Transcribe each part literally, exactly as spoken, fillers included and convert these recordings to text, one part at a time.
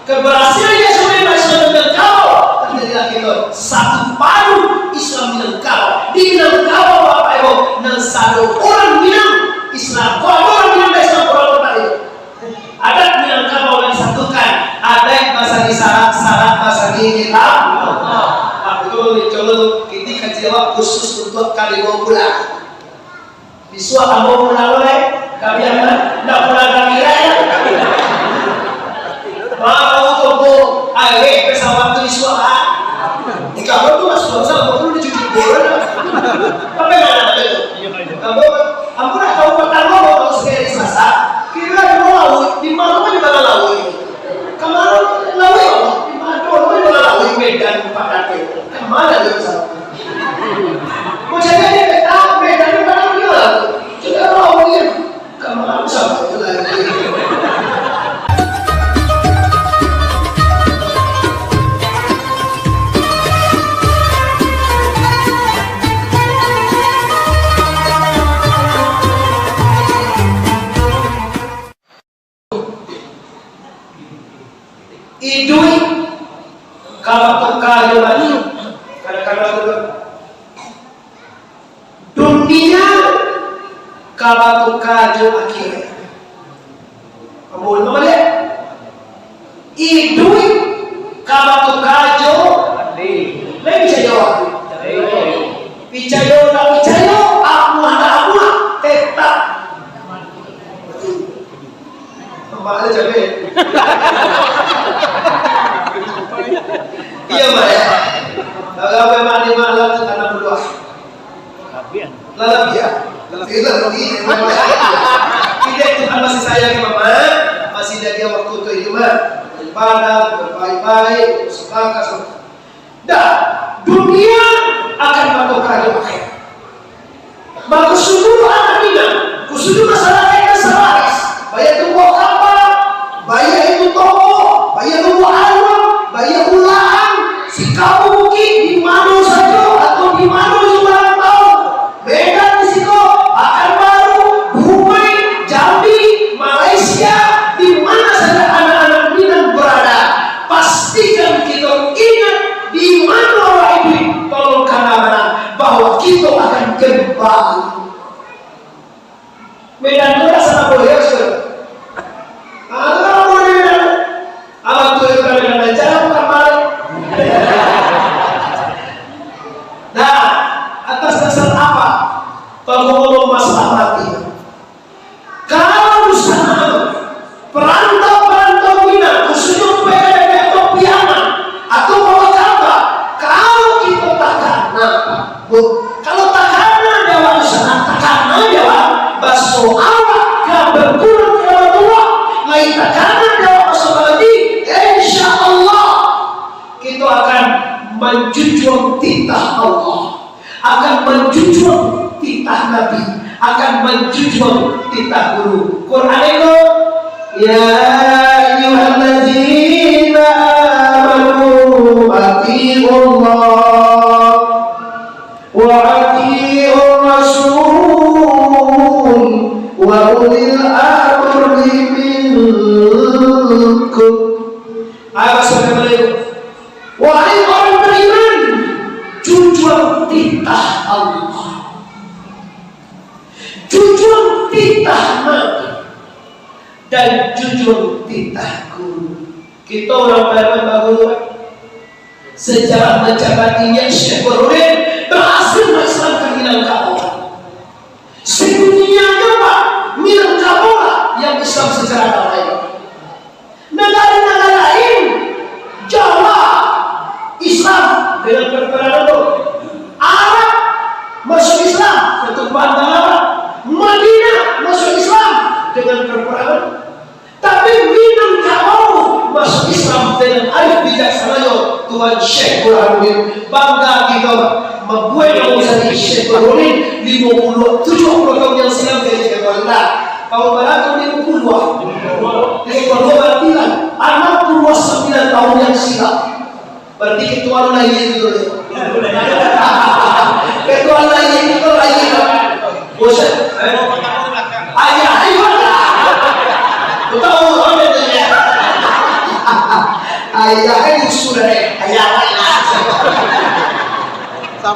Keberhasilan Yasmin Islam Minangkabau, terjadilah kita satu padu Islam Minangkabau. Di Minangkabau, Bapak Ibu, nan sado urang Minang Islam. Kok ado urang Minang Islam, urang Batak itu? Adat Minangkabau nan disatukan, adat basagi sarak, sarak basagi Islam. Nah, itu contoh, itu kaji awak khusus untuk kali dua bulan. Bisuak ambo pulang lai, ka Piaman, ndak pulang ka Piaman. Mau tunggu air pesawat tu bisuak, ah. Di kamar tu masuk, ambo tu dicuci bola. Apa yang ada tu? Ambo, ambo nak tahu pertama, mau tahu sekali Selasa. Kira dua laut, di mana di mana laut? Kamarin laut, di mana, di mana laut, Medan, Pak Kate? Kamarin dia pesawat? Macam mana dia tak beda dengan dia? Kita tahu dia. Kamu sama itu lagi. Iduik ka batuka jo mati. Kadang-kadang tu, dunia ka batuka jo akhirat. Ambo ulang baliak. Iduik ka batuka jo mati. Lai picayo? Picayo ndak picayo, amuah ndak amuah, tetap mati. Mak ada capek. Iya, Mak, ya. Kalau memang di malam tu tanam buah. Labiah. Labiah. Labiah. Tidak, Tuhan masih sayang, Mak. Masih jaga waktu tu, Mak. Ibadah, berbaik-baik, sedekah, sedekah. Dah, dunia akan batuka jo akhirat. Mako, saluruah anak Minang, khususnyo masyarakat nan sabaris, baiak tu buah kapa, baiak itu toko, baiak tu buah ayam, baiak ulahan, si kampung bukik, di mano sajo atau di mano juo urang tahu, Medan di siko, Pakanbaru, Dumai, Jambi, Malaysia, di mana saja anak-anak Minang berada, pastikan kito ingat di mano awak iduik, tolong kana barang bahwa kito akan kembali. Medan tu rasa nak boleh, ya, sudah. Alah, boleh, Medan. Alah, tu yang kami nak jalan kembali. Nah, atas dasar apa? Kalau ngomong masalah mati. Kalau di sana perantau-perantau Minang, khususnyo P K D B atau Piaman, atau Pawakamba, kalau kito takana, Bu, kalau takana di awak di sana, takana di awak, baso awak ka bakurang ka Allah, lai takana di awak baso lagi, insya Allah, kito akan manjunjuang titah Allah, akan manjunjuang titah Nabi, akan manjunjuang titah guru. Quran itu, "Ya ayyuhalladzina amanu ati'ullah wa ati'ur rasul wa ulil amri minkum." Ayat satu. Wahai orang beriman, junjuang titah Allah, junjuang titah Nabi, dan junjuang titah guru. Kito urang Piaman baguru, sejarah mancabatinya Syekh Burhanuddin berhasil mengislamkan Minangkabau. Sedunia nyo, Pak, Minangkabau lah yang Islam secara damai. Nagara-nagara lain, Jawa, Islam dengan perperangan tu. Arab masuk Islam, ketumpahan Arab. Madinah masuk Islam dengan perperangan. Tapi Minangkabau masuk Islam dengan arif bijaksananyo Tuan Syekh Burhanuddin. Bangga kito mambuek namo sajo Syekh Burhanuddin, limo puluah, tujuah puluah tahun yang silam dari Jakarta. Tahun barapo limo puluah? Limo puluah berarti lah anam puluah sambilan tahun yang silam. Berarti ketua lu lahia tu dulu. Ketua lu lahia tu lahia. Bosan. Ayah, ayah. Kau tahu, kau dah tanya.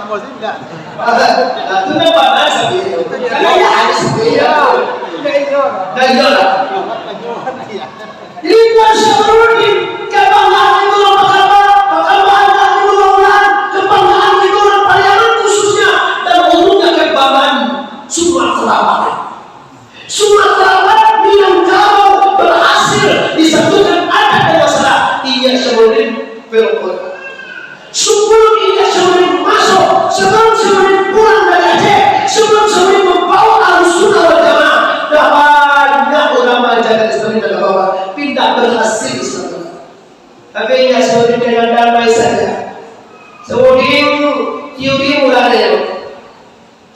Nah, itu nampak lah sapi itu. Karena ya ada sapi ya. Nah, iyalah. Jadi, Tuan Syamaruddin, kebanggaan itu lah perkara, perkara itu lah ulah, kebanggaan itu lah pariaman khususnya, dan umumnya kebanggaan Sumatera Barat. Sumatera Barat, Minangkabau berhasil disatukan adat dan masalah. Iya, Syamaruddin, belok. Sebelum Indak Syamaruddin masuk, sebelum Syamaruddin pulang dari Aceh, sebelum Syamaruddin membawa Ahlussunnah wal Jamaah, dah banyak ulama jalan Islam di Minangkabau, tapi indak berhasil Islam. Tapi Indak Syamaruddin dengan damai saja. Syamaruddin, teori murah dia.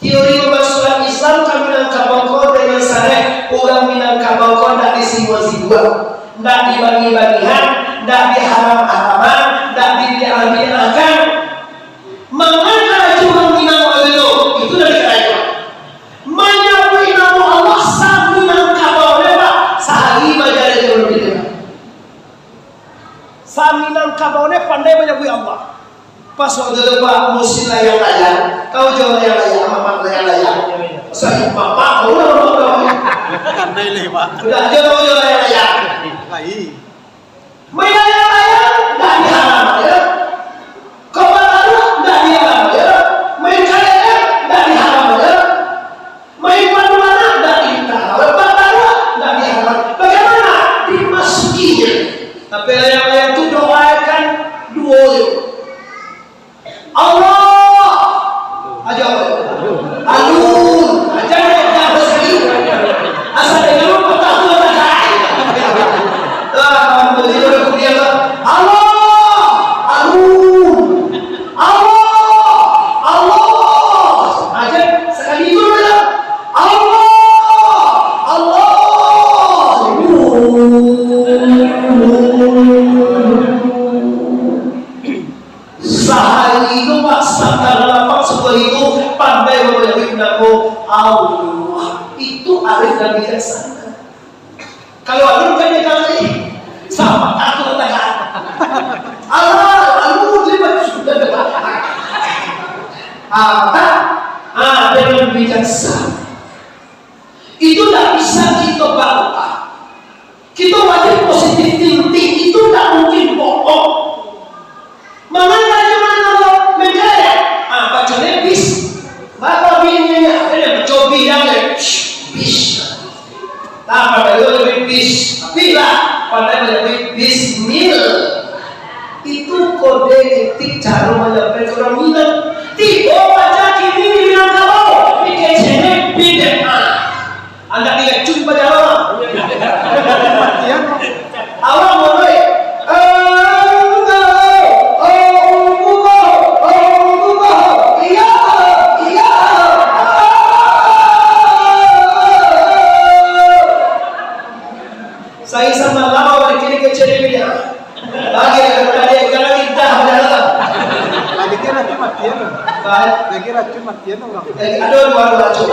Teori pamasukan Islam ka Minangkabau ko dengan sareh, urang Minangkabau ko ndak disimbuang-simbuang, ndak dibagi-bagian, ndak diharam-haraman, ndak dibid'ah-bid'ahkan. Mangana urang Minang wakatu itu, itu dari karajo. Manyabuik namo Allah sa-Minangkabau ne, Pak, sahari bajalan jauah lebih dekat. Sa-Minangkabau ne pandai manyabuik Allah. Pas waktu tu, Pak, musim layang-layang. Tahu jo layang-layang, mamak layang-layang. Saya mamak, tahu lah mamak tahu. Pandai leh, Pak. Udah, jo tahu jo layang-layang. Lai. Main layang-layang, ndak diharam, ya. Kau bataruah, ndak diharam, ya. Main karet, ndak diharam, ya. Main padu anak ndak dilarang, bataruah ndak dilarang. Bagaimana dimasukinya? Tapi layang-layang tu doakan duo yo. Allah! Aja apa? Alun! Aja yang jago sekali. Asal dengan apa tak tahu tak tahu. Ah, kawan tu, dia udah kuliah lah. Allah! Alun! Allah! Allah! Aja sekali itu je lah. Allah! Allah! Sahari itu, Pak, satangah lapang, sabuah itu pandai mambaca namo Allah. Itu arif dan bijaksana. Kalau alun kan dia tahu ni, sama aku tak tahu. Alah, alun dia macam sudah dengar. Ah, tak? Ah, dengan bijaksana. Itu tak bisa kita bantah. Kita wajib positive thinking, itu tak mungkin bohong. Mangana cuma kalau mengkaya, ah, baco ne bis. Baco bininya, ada baco bidang ne. Shh, bis. Nah, pada itu lebih bis. Tapi lah, pada lebih bismil. Itu kode etik cara menyampaikan orang Minang. Tibo baca kini di Minangkabau, di kecene bidang. Andak diracun pada awak. Awak mulai. Iya, iya. Saya sama lama balik kiri ke ciri dia. Lagi ada tadi yang kena kita pada. Lagi kira tu mati ya. Baik. Lagi racun mati ya orang. Lagi ada dua dua racun.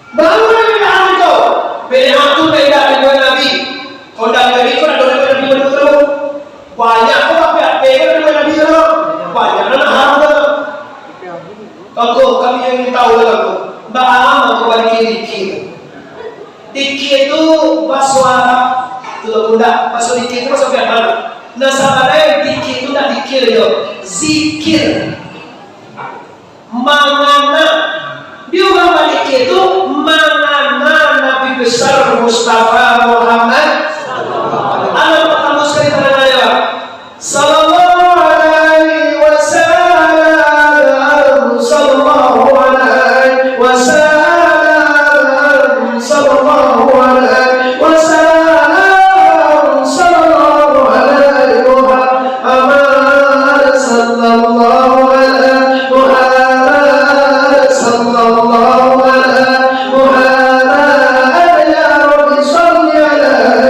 Baru Nabi Muhammad tu, beda tu beda dengan Nabi. Kalau dari Nabi tu ada Nabi Muhammad tu. Banyak tu apa apa dengan Nabi tu. Banyak nak harta. Kangko, kami yang ingin tahu lah kangko. Baa mangko badikir-dikir. Dikir tu baso Arab. Tu lah budak, baso dikir tu baso Piaman. Nah, sabananyo dikir tu ndak dikir jo. Zikir. Mangana. Di urang badikir tu mangana Nabi Besar Mustafa Muhammad. Anak partamo sakali tadanga yo. Sallallahu alaihi wasallam, sallallahu alaihi wasallam, sallallahu alaihi wasallam, sallallahu alaihi Muhammad, sallallahu alaihi Muhammad, sallallahu alaihi Muhammad, ya Rabbi, salli ala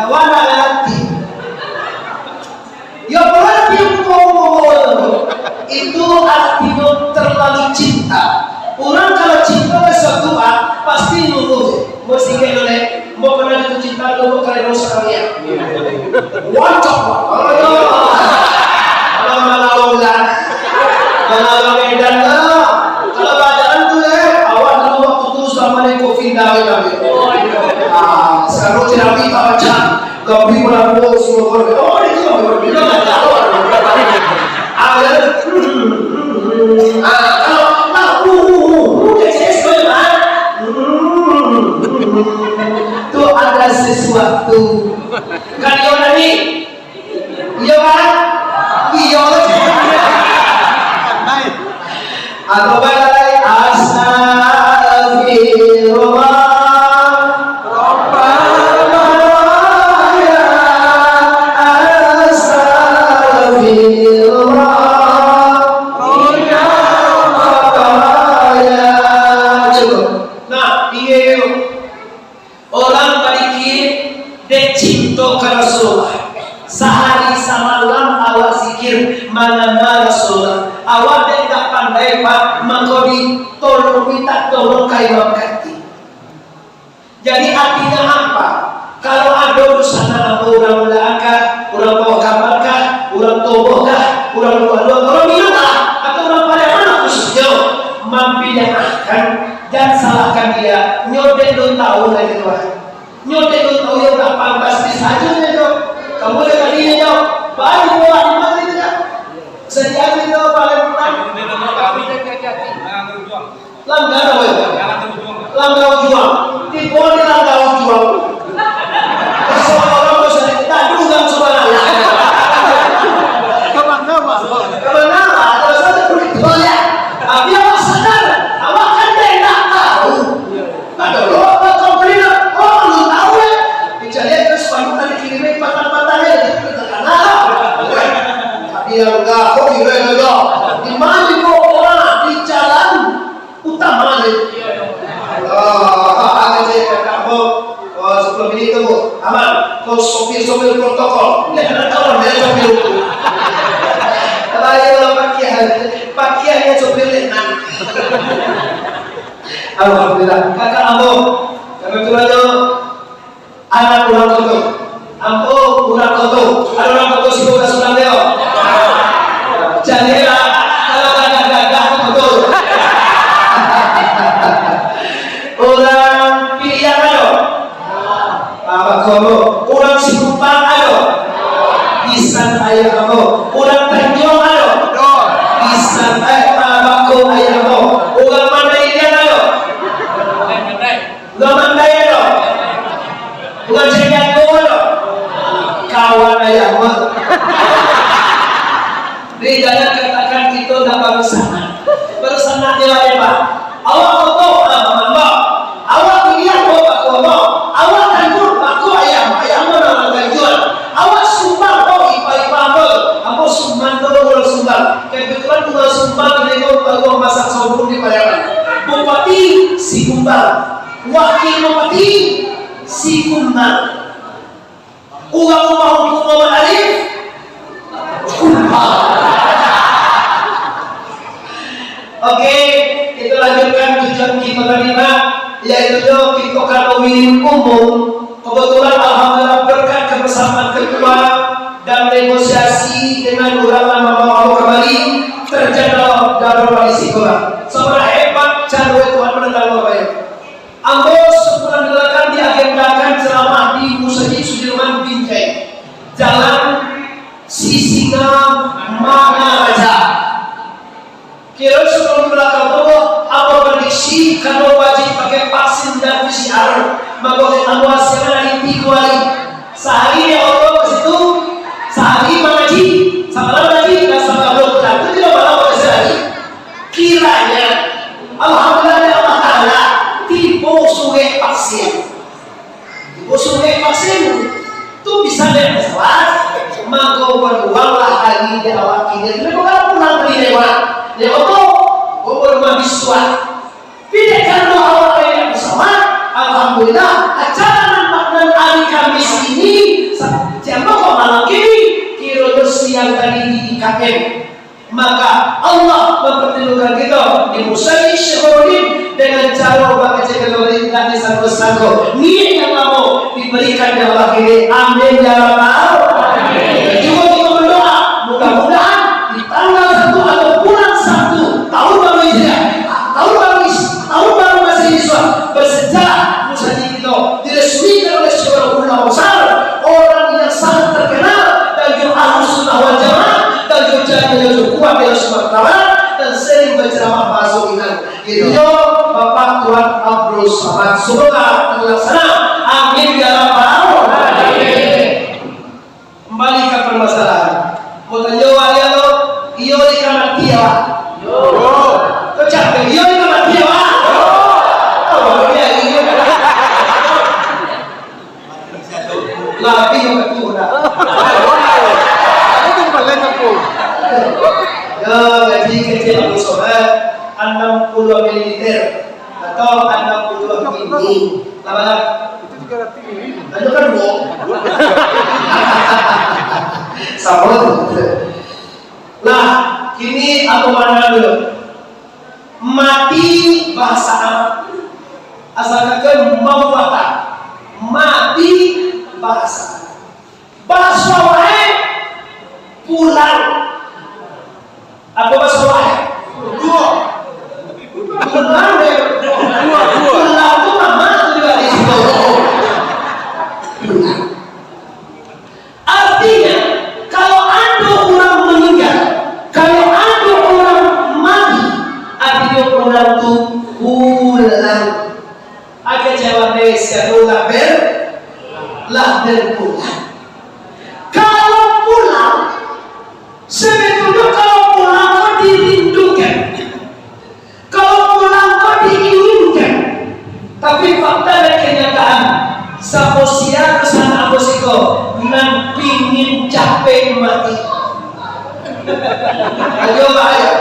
Awak ndak ngarati. Yo, berarti umur-umur tu, itu artinyo terlalu cinta. Urang kalau cinta ka suatu a, pasti nunggu. Mau singgah dulu, mau kena jatuh cinta dulu, mau kena dosa kali ya. Wancok, Pak. Aduh. Kalau malalung lah. Malalung edan lah. Kalau bacaan tu, eh, awak dulu waktu tu zaman covid dah, ya, ya. Ah, sekarang cerami tak baca. Kami melakukan semua. Oh, itu mah berbeda. Ah, ya. Ah, kalau, nah, uh, uh, uh, uh, dia serius, ah. Tu ada sesuatu. Kan dia tadi? Iya, kan? Iya, kan? Atau balik lagi, astagfirullah. Rabbana ya, astagfirullah. Rabbana ya. Cukup. Nah, iya, iya. Urang badikir dek cinto ka Rasulullah. Sahari samalam awak zikir mangana Rasulullah. Awak dek indak pandai, Pak, mangko ditolong, minta tolong ka Imam Khatib. Jadi, artinya apa? Kalau ado dunsanak ambo, urang Bulaakah, urang Bawah Kamar kah, urang Toboh kah, urang Luak-Luak, urang Minang kah, atau urang Pariaman khususnyo, mambida'ahkan, jan salahkan dia, nyo dek lun tahu lai tu, ah. Nyo dek lun tahu, yo ndak pantas di sajo nyo tu. Kamu dek tadi nyo, baru buat di mati tu, ah. Bisa diambil tu, paling utang. Langgar apa itu? Langgar Ujuang. Tibo di Langgar Ujuang. Pasal orang tu sakit, tak dugang subhanallah. Kemana, Pak? Kemana, Pak? Terus ada kulit bola. Tapi awak sadar, awak kan tidak tahu. Ada lo, apa kau beli lah? Oh, lu tahu ya? Dicari terus, payung tadi kirimnya patah-patah ya, jadi kita tak kenal. Tapi yang enggak, kok gila juga. Di mana kok orang di jalan utama ni? Ah, ada je kakak, Bu. Oh, sepuluh minit tu, Bu. Aman. Kau sopir-sopir protokol. Ya, kena tahu dia sopir. Baiklah, pakaian. Pakaiannya sopir lenang. Alhamdulillah. Kakak ambo, kebetulan tu anak urang Koto. Ambo urang Koto. Ado urang Koto siko ka Sudan, yo? Jandela, kalau gagah-gagah tu Koto. Urang Piliang ado? Ah, bagus, ambo. Urang Sikumpang ado? Isan ayah ambo. Urang Tanjuang ado? Isan, eh, ah, bagus ayah ambo. Urang Mandai Iliang ado? Urang Mandai ado? Urang Caniago ado? Kawan ayah ambo. Jadi, jangan katakan kito ndak barusanak. Barusanak nyo lah, Pak. Awak Koto, ah, Mambak. Awak Piliang, oh, Pak Koto. Awak Tanjuang, Pak Ko, ayah, ayah ambo nan Tanjuang. Awak Sumbang, oh, ipa-ipa ambo. Ambo Sumbang, tu urang Sumbang. Kebetulan urang Sumbang, di Lembong, tahu masak sobun di Pariaman. Bupati Sikumbang. Wakil Bupati Sikumbang. Urang rumah Ungku Muhammad Arif. Oke, kita lanjutkan tujuan kita tadi, Pak, yaitu kita kan memilih umum. Kebetulan, alhamdulillah, berkat kebersamaan ketua dan negosiasi dengan ulama Mamau kembali terjadi dalam kondisi kurang. Seberapa hebat cara Tuhan menentang Bapak Ibu. Ambo sabulan balakang diagendakan ceramah di Musajik Sudirman Binjai, Jalan Sisingamaja. Kiro sabulan balakang tu, ambo prediksi kalau wajib pakai vaksin dan P C R, mako ambo hasilkan dari tigo hari. Sahari di oto ka situ, sahari mangaji, samalam mangaji, dan samalam pulang. Itu tigo malam pakai sahari. Kiranya, alhamdulillah, dek Allah Taala, tibo surek vaksin. Tibo surek vaksin tu bisa dek masalah, mangko baruanglah hari di awak kini. Tapi kalau pulang bali lewat, lewat tu, baru rumah bisuak. Tapi dek karano awak banyak bersama, alhamdulillah, acara nan, nan hari Kamis ini yang tadi di I K M. Maka Allah mempertemukan kita di Musalli Syekh Burhanuddin dengan cara bakecek kembali tadi sangko-sangko. Niat yang lama diberikan oleh Allah kini. Amin ya rabbal alamin. Dan juga kita berdoa, mudah-mudahan di tanggal satu atau bulan satu tahun baru Hijriah, tahun baru Is-, tahun baru Masehi Islam, bersejarah Musalli kita diresmikan oleh seorang ulama besar, orang yang sangat terkenal, dan juga Ahlus Sunnah wal Jamaah, dan juga jaringan yang cukup kuat di Sumatera Barat, dan sering berceramah bahasa Minang. Itu jo Bapak Tuan Abdul Samad. Semoga terlaksana. Amin ya rabbal alamin. Kembali ka permasalahan. Mau tanyo awak dia tu, iyo di ka mati awak? Yo. Kecap, iyo di ka mati awak? Yo. Oh, dia ini. Lah, tapi yang betul dah. Itu tu paling aku. Ya, gaji kecil Abdul Somad, enam puluh mililiter atau enam puluh mini. Lah, itu tiga ratus mili. Tanyo kan, Bang? Sama tu. Nah, kini apa makna dulu? Mati bahasa Arab. Asalkan mawata. Mati bahasa Arab. Bahasa Arab, pulang. Apa bahasa Arab? Dua. Pulang, deh. Dua, dua. Pulang tu mama tu juga di situ. Pulang. Artinya, kalau ado urang maningga, kalau ado urang mati, artinyo urang tu pulang. Agak jawab deh, siapa lah ber-, lah berpulang. Kalau pulang, sebetulnyo kalau pulang tu dirindukan. Kalau pulang ko diinginkan, tapi fakta dan kenyataan, sapo sia tu sanak ambo siko nan pingin capek mati. Ayo, Pak, ayo.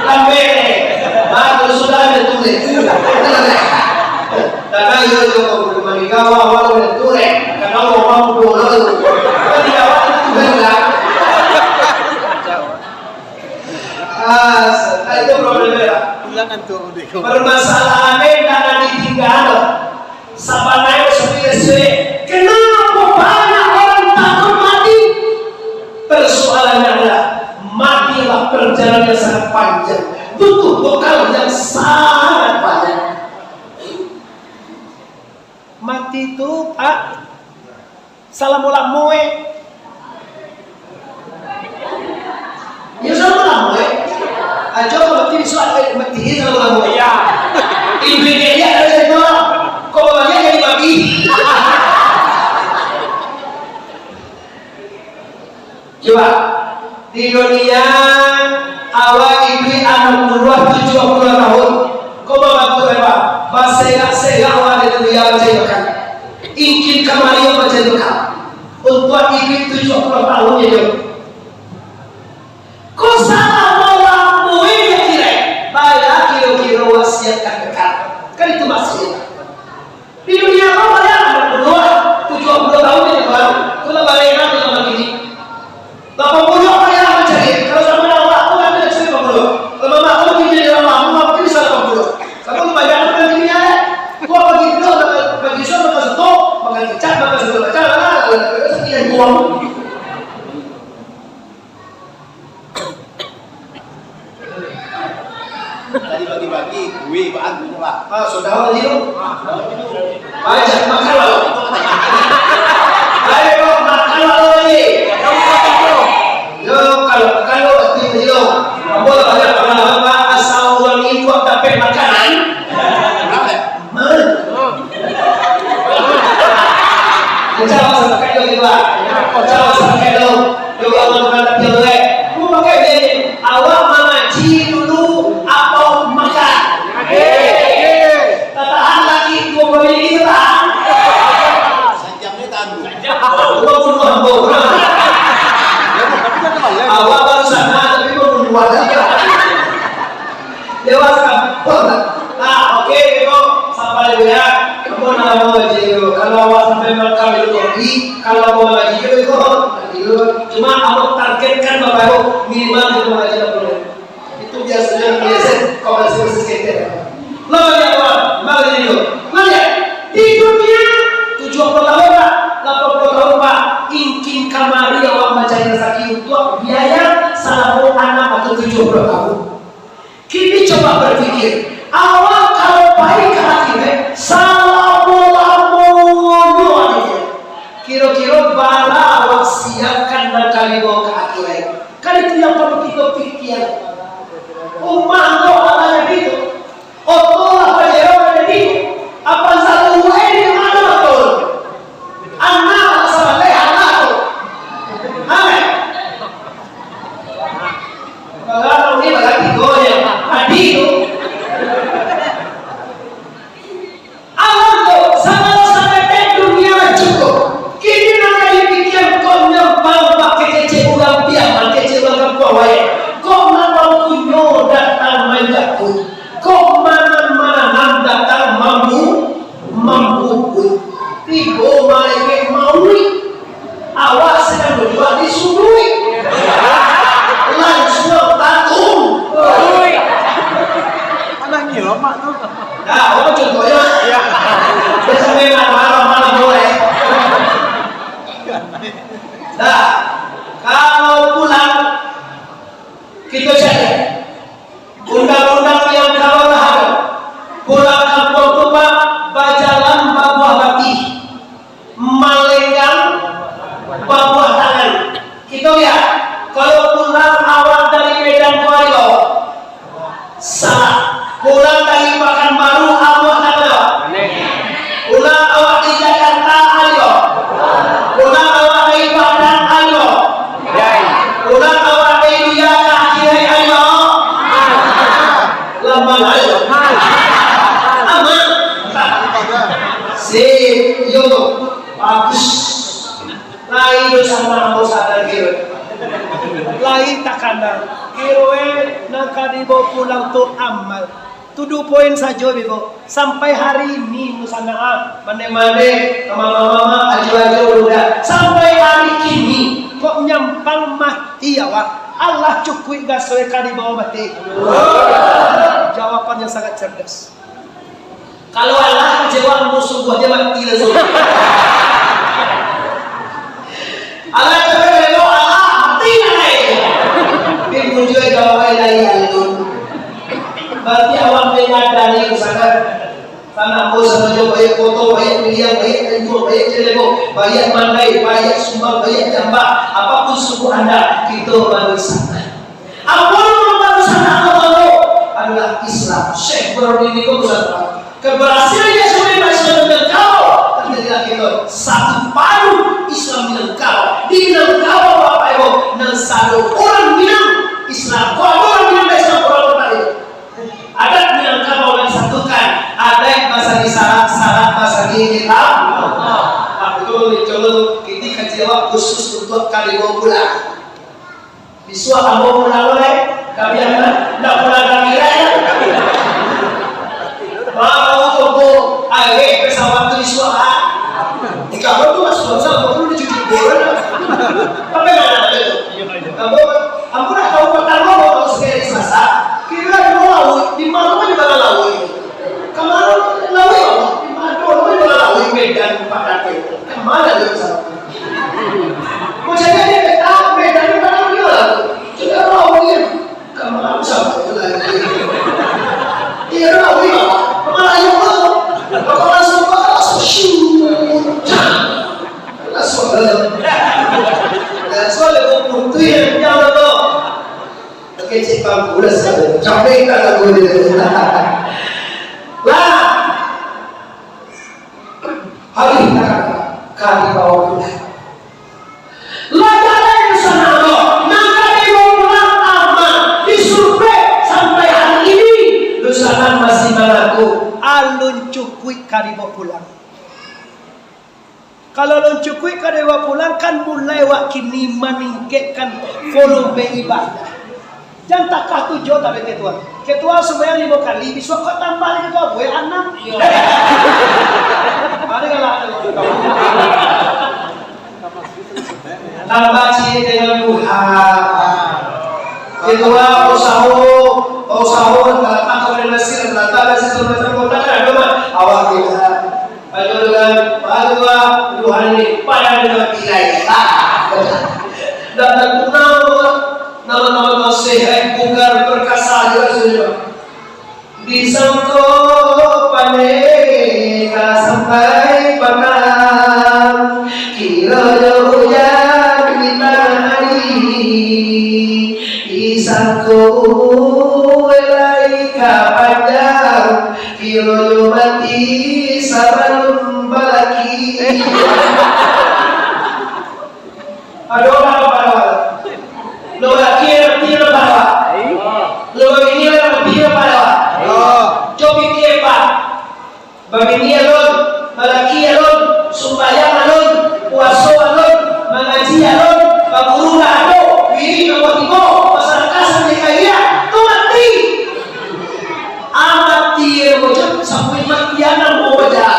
Lambe, Pak, kalau sudah ada tulis. Karena iyo, iyo, kalau maningga, awak, awak udah tulis. Karena awak mampu, lalu. Kan tidak awak itu Tuhan, kan? Ah, itu problemnya. Permasalahannya ndak ditinggal. Sabananyo sebenarnya, kenapa banyak orang takut mati? Persoalannya adalah, mati adalah perjalanan yang sangat panjang, butuh bekal yang sangat banyak. Mati tu, Pak, salamo-lamo, eh. Iyo, salamo-lamo, eh. Ajo mati bisuak, eh, mati salamo-lamo. Iyo. Iduik kecek, ada cerito. Kok banyak jadi babi? Cubo, di dunia, awak iduik anam puluah, tujuah puluah tahun. Ko babantuak, eh, Pak? Baserak-serak awak di dunia macam itu kan. Ingkin kamari macam itu kan. Untuak iduik tujuah puluah tahun je tu. Ko salamo-lamo di akhirat, baa kiro-kiro wasiat ka kekal. Kan itu maksudnya. Di dunia ko banyak, anam puluah, tujuah puluah tahun je tu kan. Tu lah barena tu lah kini. Lapan puluah payah mancari. Kalau zaman awak tu kan, ado cari lapan puluah. Kalau mamak tu mungkin jadi urang lamo, mungkin bisa lapan puluah. Kalau tu banyak tu kan kini, eh. Gua pagi tu, pagi esok makan soto, makan kicap, makan soto kacang, lah, lah, lah, lah, lah, lah, lah, lah. Tadi bagi-bagi kuih, Pak, tu, Pak. Ah, sudah, Pak Haji, tu? Ah, sudah, Pak Haji, tu. Banyak makan, Pak. Ayo, makan, Pak Haji. Yo, kalau makan, Pak Haji, tu. Ambo lah banyak pangalaman, Pak. Asa urang iduik dapek makanan. Kenapa, ya? Jawab sampai dulu, Pak. Jawab sampai dulu. Jawab sampai dulu, eh. Mau pakai ni, awak mangaji dulu atau makan? Tatahan lagi dua puluh minit, tahan. Sajam ni tahan dulu. Dua puluh dua, dua puluh dua. Awak baru sana, tapi dua puluh dua. Lewat kan? Ah, oke, Beko. Sabar dulu ya. Kamu nak lama aja dulu. Kalau awak sampai makan dulu kopi, kalau mau lagi dulu, Beko. Cuma ambo targetkan Bapak Ibu minimal di rumah aja dua puluh. Itu biasanya meleset komersil sekitar. Lo lihat, kawan, mari dulu. Lo lihat, di dunia tujuh puluh tahun, Pak, lapan puluh tahun, Pak, ingkin kamari awak mancari rezeki untuk biaya salamo anam atau tujuh puluh tahun. Kini coba berpikir, awak kalau pai ka akhirat, salamo-lamonyo, kiro-kiro bara awak siapkan nan ka dibawa ka akhirat? Kan itu yang perlu kita pikir. Rumah tu alah jadi tu. Oto lah Pajero lah jadi. Avanza U E di mana betul? Anak sabaleh anak tu. Amin. Kalau ni berarti goyang. Adi tu. Alam tu, sagalo saketek dunia lah cukup. Kini nan ka dipikia kok nyampang bak kecek urang Piaman, kecek urang kampuang wayeh. Kok nan mampunyo datang manjapuik. Kok nan mananam datang mambu-, mambubuik. Tibo malaikat mauik. Awak sadang baduduak di suduik. Lansuang tatung. Alah ngilo mak tu. Nah, apa contohnya? Ya. Dia sampai marah-marah, marah boleh. Nah, kalau pulang, kita cari. Undang-undang Minangkabau lah ado. Pulang kampuang tu, Pak, bajalan babuah batih, malenggang babuah tangan. Kito lihat, kalau pulang awak dari Medan ko, ayo. Salah. Pulang dari Pakanbaru, amuah tangan awak. Pulang awak dari Jakarta, ayo. Pulang awak dari Padang, ayo. Pulang awak dari dunia ka akhirat, ayo. Lamban, ayo. Aman. Sip, yo. Bagus. Lai dosa ambo sadar, kiro. Lai takana. Kiro, eh, nan ka dibawa pulang tu amal. Tuduh poin sajo, Bego. Sampai hari ini, Musana, ah, mande-mande, mama-mama, ajo-ajo, budak. Sampai hari kini, kok nyampang mati awak. Alah cukuik gasoe ka dibawa mati. Jawaban yang sangat cerdas. Kalau alah kecewa, ambo sungguah je mati langsung. Alah capek bego, alah mati lah naik. Tapi muncuai gawa lai alun. Berarti awak menyadari ke sana. Tanah ambo sama jo, baiak koto, baiak piliang, baiak tanjuang, baiak celebo, baiak mandai, baiak sumbang, baiak jambak. Apapun suku anda, kito baru sana. Apo nan baru sanak Allah tu adalah Islam. Syekh Burhanuddin ko baru sanak. Keberhasilan Islam, Islam Minangkabau terjadilah kito satu padu Islam Minangkabau. Di Minangkabau, Bapak Ibu, nan sado urang Minang Islam. Kok ado urang Minang Islam, urang Betawi? Adat Minangkabau nan disatukan, adat basari syarak, syarak basari kitab. Nah, itu contoh tu, kini kaji awak khusus untuk kalian pulang. Bisuak ambo pulang lai, ka Piaman, ndak pulang ka Piaman. Baru tunggu areh pesawat tu bisuak, ah. Di kamar tu masuk, ambo tu dicuci bola. Apa yang ada tu? Ambo, ambo dah tahu pertama, ambo tahu sekali Selasa. Kira di bawah laut, di mana di bawah laut? Kamano laweh, Allah? Di mano laweh, Allah? Laweh Medan, Pak Dante. Kamano laweh, Allah? Mau cari dia peta, Medan di mana dia, Allah? Cuma laweh, Allah. Kamano sama itu lagi? Iya, laweh, Allah. Kamano laweh, Allah? Apa langsung, apa langsung? Syuuuh. Langsung, eh. Langsung ada buku tu yang jauh tu. Oke, cik bangku lah sekali. Capek tak lagu dia? Lah. Habis tak kata, ka dibawa pulang. Lah jalai di sana tu, nan ka dibawa pulang aman, disurvei sampai hari ini, di sana masih balaku, alun cukuik ka dibawa pulang. Kalau alun cukuik ka dibawa pulang, kan mulai wak kini maningkekkan volume ibadah. Jan takah tujuah, tapi ketua. Ketua sumbayang limo kali, bisuak kok tambah lagi ketua, buek anam. Iyo. Ada galak ada. Tambah ciek dengan duha. Kedua, usaho, usaho, talatak dari Mesir, talatak dari segala macam kota, kan ado mah. Awak tidak. Ado dengan, ado duha ni, payah dengan tirai. Dan terkenal nama-nama sehat, bugar, perkasa, juga sudah. Disangko pandai ka sampai pakam, kironyo ujan di tangah ari. Disangko umua lai ka panjang, kironyo mati sabalun balaki. Ado urang bapalawa. Lo laki mati lo palawa. Lo babini mati lo palawa. Yo. Cubo pikia, Pak. Babini alun, balaki alun, sumbayang alun, puaso alun, mangaji alun, baguru ndak ado, wirid nomor tigo, masyarakat sampai kaya, tu mati. Ah, mati, eh, bocah, sampai mati anak, bocah.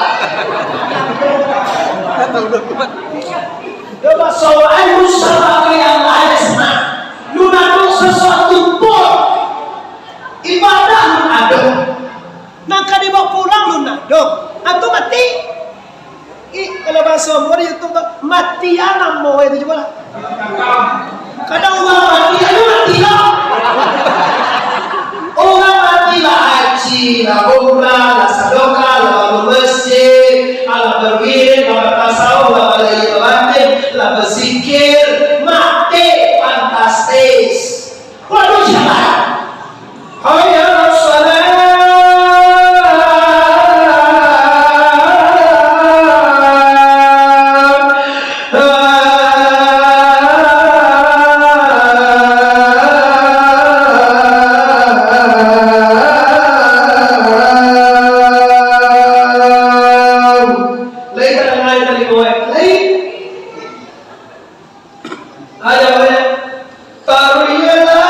Yo, basawaan nu sabagai Allah, Isma. Nun ado sasuatu pun. Ibadah nun ado. Nan ka dibawa pulang nun ado. Atau mati. Ih, kalau bahaso ambo di YouTube tu, mati anak mo itu cubo lah. Kadang urang mati, anu mati lah. Urang mati lah haji, lah umrah, lah sadakah, lah bangun masjid, lah berwirid, lah batasawuf, lah balaia babatin, lah bazikir, mati fantastis. Waduh, siapa? Hayya 'alas shalah. Lain tak lain tadi, boy. Lain. Ayo, eh. Taruih lah.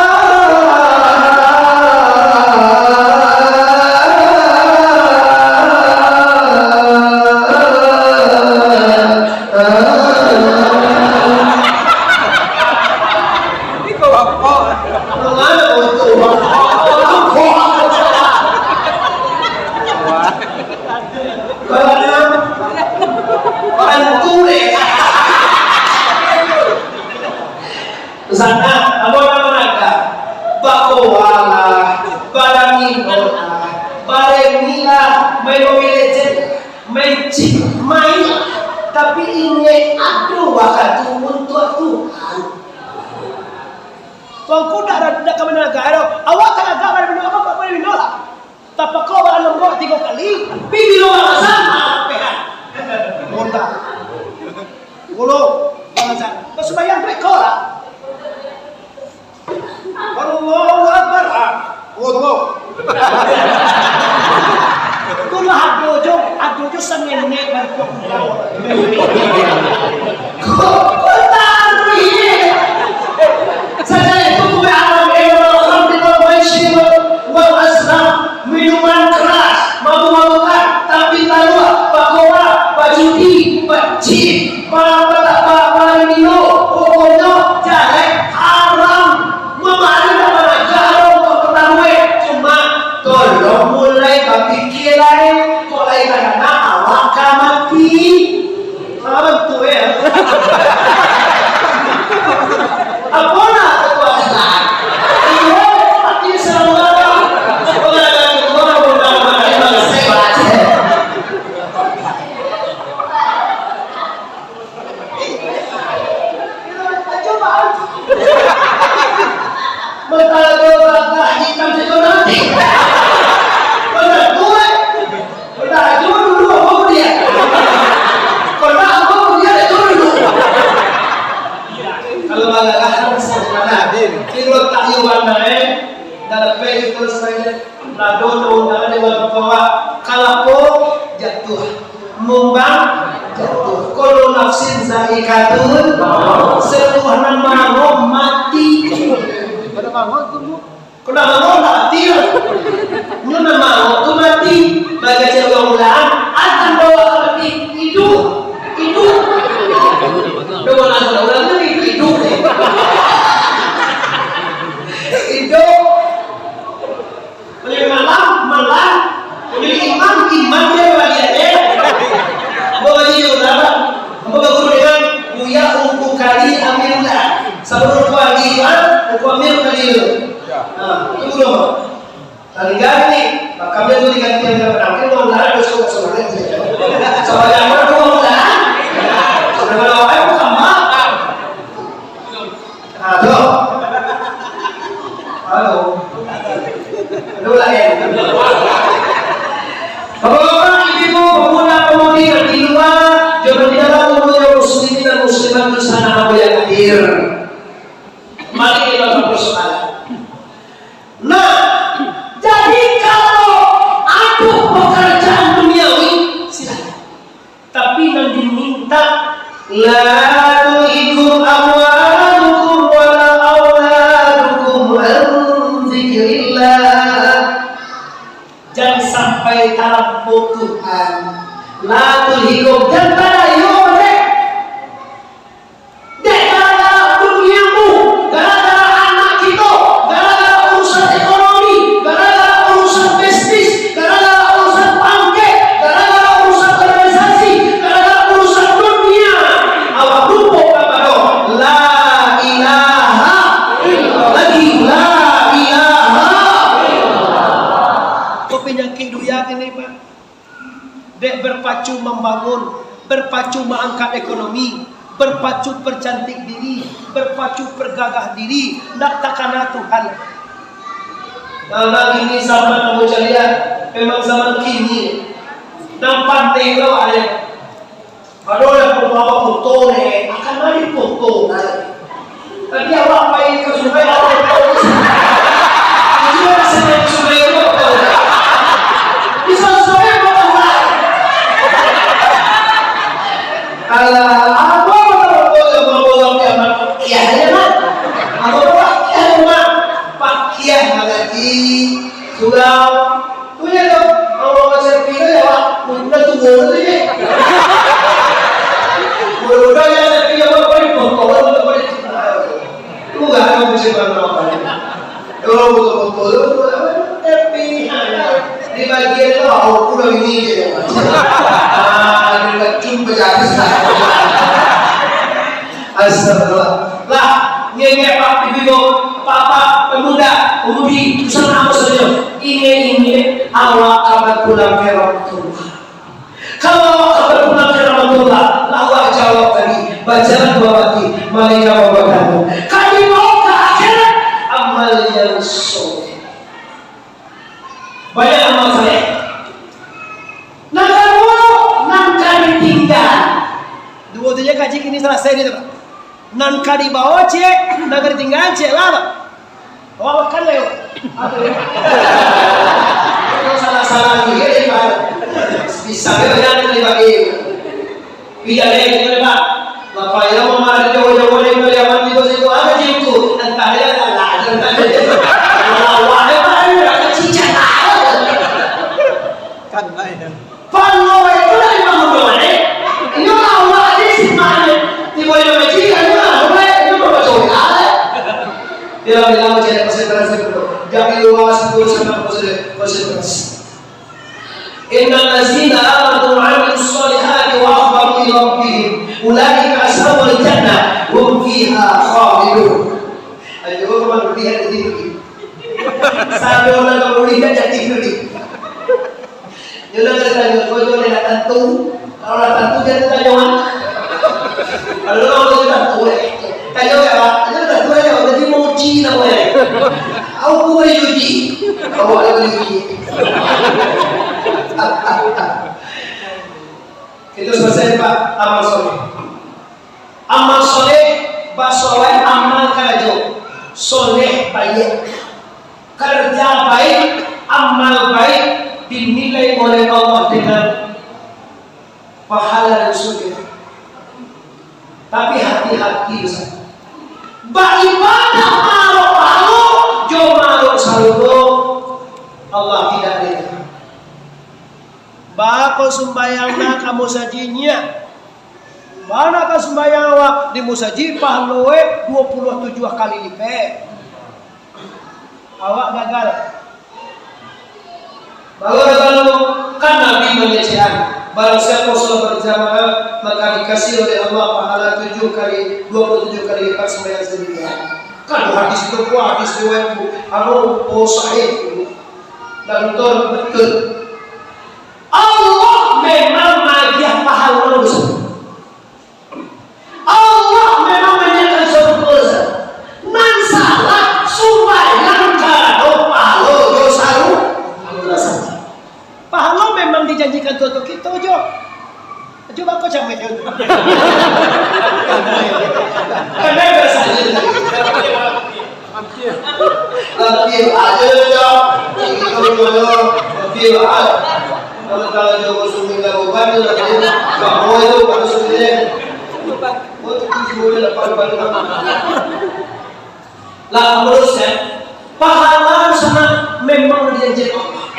Iko bapak. Mangana moto bapak? Barang bantu deh. Sana, ambo nak managak, bakowalah, badaminolah, baremilah, main Mobile Legend, main Cik main, tapi inyo ado wakatu untuak Tuhan. Tuangku dak, dak ka managak doh. Awak ka managak, badamino, awak ka badamino lah. Tapako baalun tigo kali, pi bilo balasan, maaf, pehan. Honda. Ulo, balasan. Basumbayang tu iko lah. Allahu Akbar. Ah, oh, tunggu. Itulah ado jo, ado jo sangenek bangkok. Kok, kok taruih? Saja itu kue alam, eh, alhamdulillah, maisir, wal aslam, minuman keras, mabuk-mabukan, tapi taruah, bakowa, bajudi, bacin, ba-, ba-, ba-, ba-, minum, pokoknyo jaleh, haram. Mamari nak managak lo untuak pataruih, cuma tolong mulai bapikia lai, kok lai takana awak ka mati. Salah bantu, eh. Apo nak ketua acara? Iyo, mati salah urang. Salah urang, salah urang, salah urang. Matajo gagah hitam situ nanti. Benar tu, eh. Benar tu dulu apa dia? Pernah apa dia itu dulu? Kalau gagah sama-sama. Kalau tak iwan naik, dah lebih itu saja. Lah dono undangan di warung kawa, kalapo jatuah, mumbang jatuah. Kullu nafsin zaikatul maut, satuah nan mangango mati. Pada mango tu, Bu. Kok nan mango mati lah. Nyo nan mango tu mati. Bagaja ulang-ulang, akan bawa ka mati. Iduik, iduik. Dono Tadi ambil lah. Sabalun Ungku Andi tu, ha? Ungku Amir tadi tu. Ha, itu dulu. Tadi ganti. Mako kami tu diganti dengan pedang. Kami mau lah, terus kau kasih makan. Sama jangan tu mau lah. Sudah kalau awak bukan mak. Ha, tu. Halo. Halo lah, ya. Bapak-bapak, ibu-ibu, pemuda-pemudi nan di lua, jo nan di dalam, umumnyo muslimin dan muslimat, sanak ambo yang hadir. Mari kita berpersoalan. Nah, jadi kalau ada pekerjaan duniawi, silakan. Tapi nan diminta, "La tulhikum amwalukum wala auladukum an dzikrillah." Jan sampai talampau Tuhan. La tulhikum, jan tadayo, dek. Dek gara-gara duniamu, gara-gara anak kito, gara-gara urusan ekonomi, gara-gara urusan bisnis, gara-gara urusan pangkek, gara-gara urusan organisasi, gara-gara urusan dunia, awak lupo kapado la ilaha illallah, la ilaha illallah. Ko panyakik dunia ini, Pak. Dek berpacu mambangun, berpacu maangkat ekonomi, berpacu percantik diri, berpacu pergagah diri, ndak takana Tuhan. Nah, kini zaman ambo caliak, memang zaman kini. Nan pandai lo ado. Ado nan pembawa foto ne, akan mari foto ne. Tadi awak pai ka sungai, awak pai ka sungai. Iyo, rasa ka sungai tu, bisa sungai, bukan sungai. Alah, apa betul-betul yang membawa kiamat? Kiah aja, Mak. Apa bawa kiah, Mak? Pak Kiah mangaji, surau. Tu je tu, awak baca video ya, Mak. Mudah tu, mudah tu je. Mudah-mudahan ya, tapi ya, Mak, boleh foto, boleh foto. Murah kan bisa barang apa ni? Kalau butuh-butuh tu, butuh apa? Tapi, ha, di bagian tu, aku dah ini je. Ah, dia dah cun berjabis lah. Astagfirullah. Lah, ngengek Pak Ibu, Bapak, pemuda, pemudi, usaha apa saja. Ingin-ingin awak akan pulang ke waktu. Kalau awak ka bapulang ka Rahmatullah, lah awak jawab tadi, bajalan babakti, malingga babadamu. Ka dibawa ka akhirat, amal yang soleh. Banyak amal soleh. Nan kaduo, nan ka ditingga. Duo tu je kaji kini salasai ni tu, Pak. Nan ka dibawa ciek, nan ka ditingga ciek lah, Pak. Awak makan leh, Pak. Apo yo? Kalau salah-salah ni, ya, Pak. Bisa ya, jangan dibagi. Tidak ada yang boleh, Pak. Bapak yang memarah jauh-jauh dari Pariaman itu, situ ada jengku. Entah ya, entah lah, entah ya. Kalau awak ya, Pak, ini udah kecicak. Kan lain. Palo itu dari bangun doa, eh. Inyo awak di situ, tibo di masjid, inyo lah, inyo babaco doa, eh. Bilang-bilang macam mana, konsentrasi dulu. Jangan lupa, sepuluh sama konsentrasi. Innal ladzina amanu wa amilus shalihati wa akhbatu ila rabbihim, ulaika ashabul jannah, hum fiha khalidun. Ayo, kawan, lihat di sini. Sado lah kamu lihat jadi dulu. Yo lah, kalau tantu, kalau lah tantu, jangan tanyo, ah. Kalau lah, kalau tantu, eh. Tanyo ya, Pak. Tanyo tantu, eh. Jadi mau uji, tak boleh. Aku boleh uji. Awak boleh uji. Kita selesai, Pak. Amal soleh. Amal soleh, baso awak amal karajo. Soleh, baiak. Kerja baik, amal baik dinilai oleh Allah dengan pahala dan surga. Tapi hati-hati, Ustaz. Baibadah marok-marok jo marok sarugo, Allah tidak rida. Bako sumbayang nak ka musajik nyiak. Bana ka sumbayang awak di musajik, pahalo e dua puluh tujuh kali lipek. Awak gagal. Baru gagal tu, kan Nabi mangecekan. Barang siapa sholat berjamaah, maka dikasih oleh Allah pahala tujuh kali, dua puluh tujuh kali lipat sembahyang sendirian. Kan hadis itu kuat, hadis riwayat bu, anu, oh, sahih. Dan betul, betul. Allah memang magiah pahala dosa. Allah memang maniakan suatu dosa. Nan salah, sumbayang karano pahalo jo saru-, dosa. Pahalo memang dijanjikan Tuhan untuk kito jo. Cubo kau cameh. Karena biasanya. Hampir aja dah. Hampir aja. Kalau, kalau jauh sungai dah bukan tu lah dia. Bawa itu pada sungai. Oh, tu boleh dapat bantu. Lah, terus ya. Pahala sana memang dijanjikan Allah.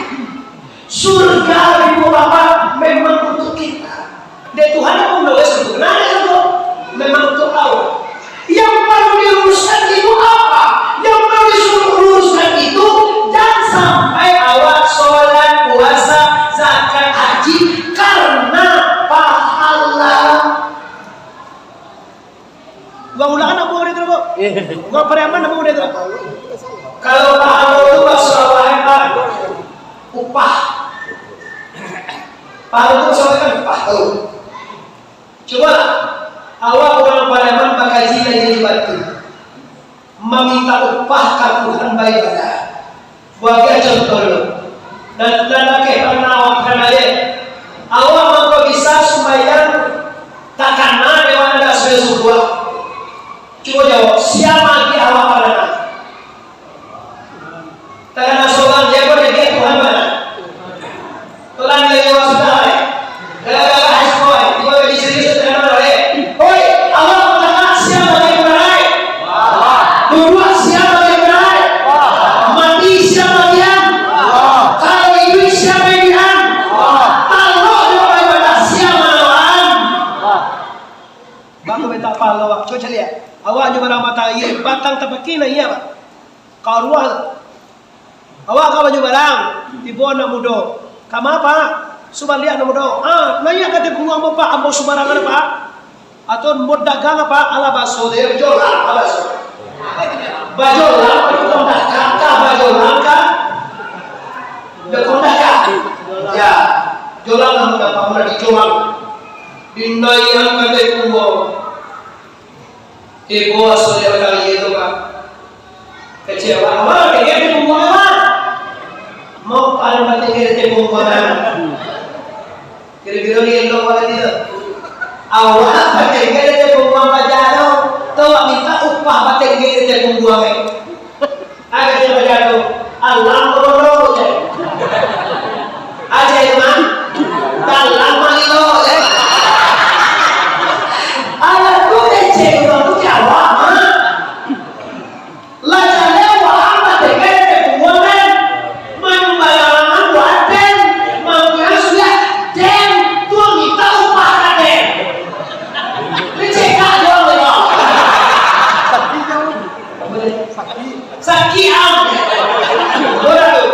Surga di Bapak memang untuk kita. Dek Tuhan pun doa itu. Kenapa itu? Memang untuk Allah. Yang perlu diluruskan itu apa? Yang perlu disuruh luruskan itu, jangan sampai awak sholat, puasa, zakat, haji karena pahala. Ulang-ulangan nak buat itu, Bu? Ulang Pariaman nak buat itu. Kalau pahalo tu bahasa awak hebat, upah. Pahalo tu bahasa awak kan upah tu. Cubolah, awak urang Pariaman bakaji lai di batu, maminta upah ka Tuhan baibadah. Bagai contoh dulu. Nan, nan akeh pangana awak pangana je. Awak mangko bisa sumbayang takana dek awak nan dak sumbayang subuah. Cubo jawab, sia magiah awak pangana? Takana sorang, sia ko magiah? Tuhan bana. Tuhan dari awak sudah, eh. Gara-gara high school, tiba jadi serius, terkenal, eh. Oi, awak mangana sia magiah pangana? Duduak sia magiah pangana? Mati sia magiah? Kalau iduik sia magiah? Talok jo ibadah sia manawaran? Bang, minta pahalo, Bang. Cubo caliak. Awak nyo barang batang, iyo, batang tapaki nah, iyo, Bang. Ka ruah tu. Awak ka baju barang, tibo anak mudo. Ka ma, Pak? Subaliak anak mudo. Ah, naiak ka ateh pungguang ambo, Pak, ambo subarangan, Pak. Atau ambo dagang, Pak, alah baso deh, bajolang, alah baso. Bajolang, bajolang, ka, ka, bajolang, ka. Bajolang, ka. Ya, jolang lah, Pak, lah dijolang. Dinaiak ka ateh pungguang. Ibo asuh dek kali itu, Pak. Kecek awak, awak tengah di pungguang awak. Mau paling penting di pungguang awak. Kira-kira ni elok awak tadi tu. Awak batengge di pungguang paja tu. Tu awak minta upah batengge di pungguang, eh. Agak dia baca tu, alam bodoh je. Aja itu mah, dalam malilo je. Alah tu kecek urang tu jawab, ha? Lah jaleh urang batengge di pungguang den. Manyumbarangan buat den. Mangkuya sudah den. Tu minta upah ka den. Kecek ka den. Sakik. Sakik, am. Bodoh tu.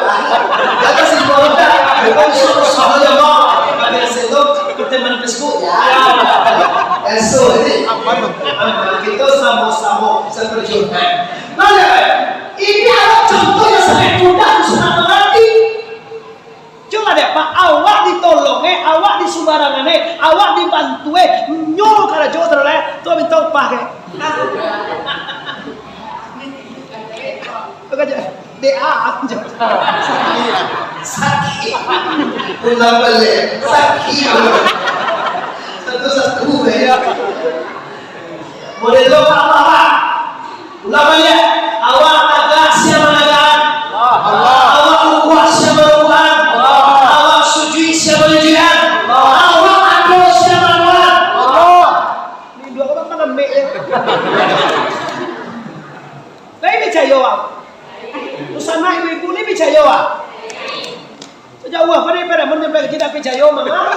Kata si bodoh dah. Bukan suruh-suruh je, Bang. Pada sendok, kita main Facebook. Ya. Esok ni. Aman, kita sama-sama seperjuangan. Nah, ini adalah contoh yang sangat mudah, sangat mengerti. Cubolah dek, Pak, awak ditolong, eh, awak disubarangan, eh, awak dibantu, eh, nyo karajo tu, eh, tu minta upah, eh. Tu kan je, D A je. Sakik. Ulang balik. Sakik. Satu-satu, eh. Boleh tu, Pak, Pak, Pak. Ulang baliak, awak tagak sia managakan. Allah. Awak rukuak sia marukuakan. Allah. Awak sujuik sia manyujuikan. Allah. Awak ado sia madoakan. Allah. Ni dua urang mana mek je? Lai picayo awak? Susah nak ibu-ibu ni picayo awak? Sajauah pado ibarat mun sampai kita picayo, manga?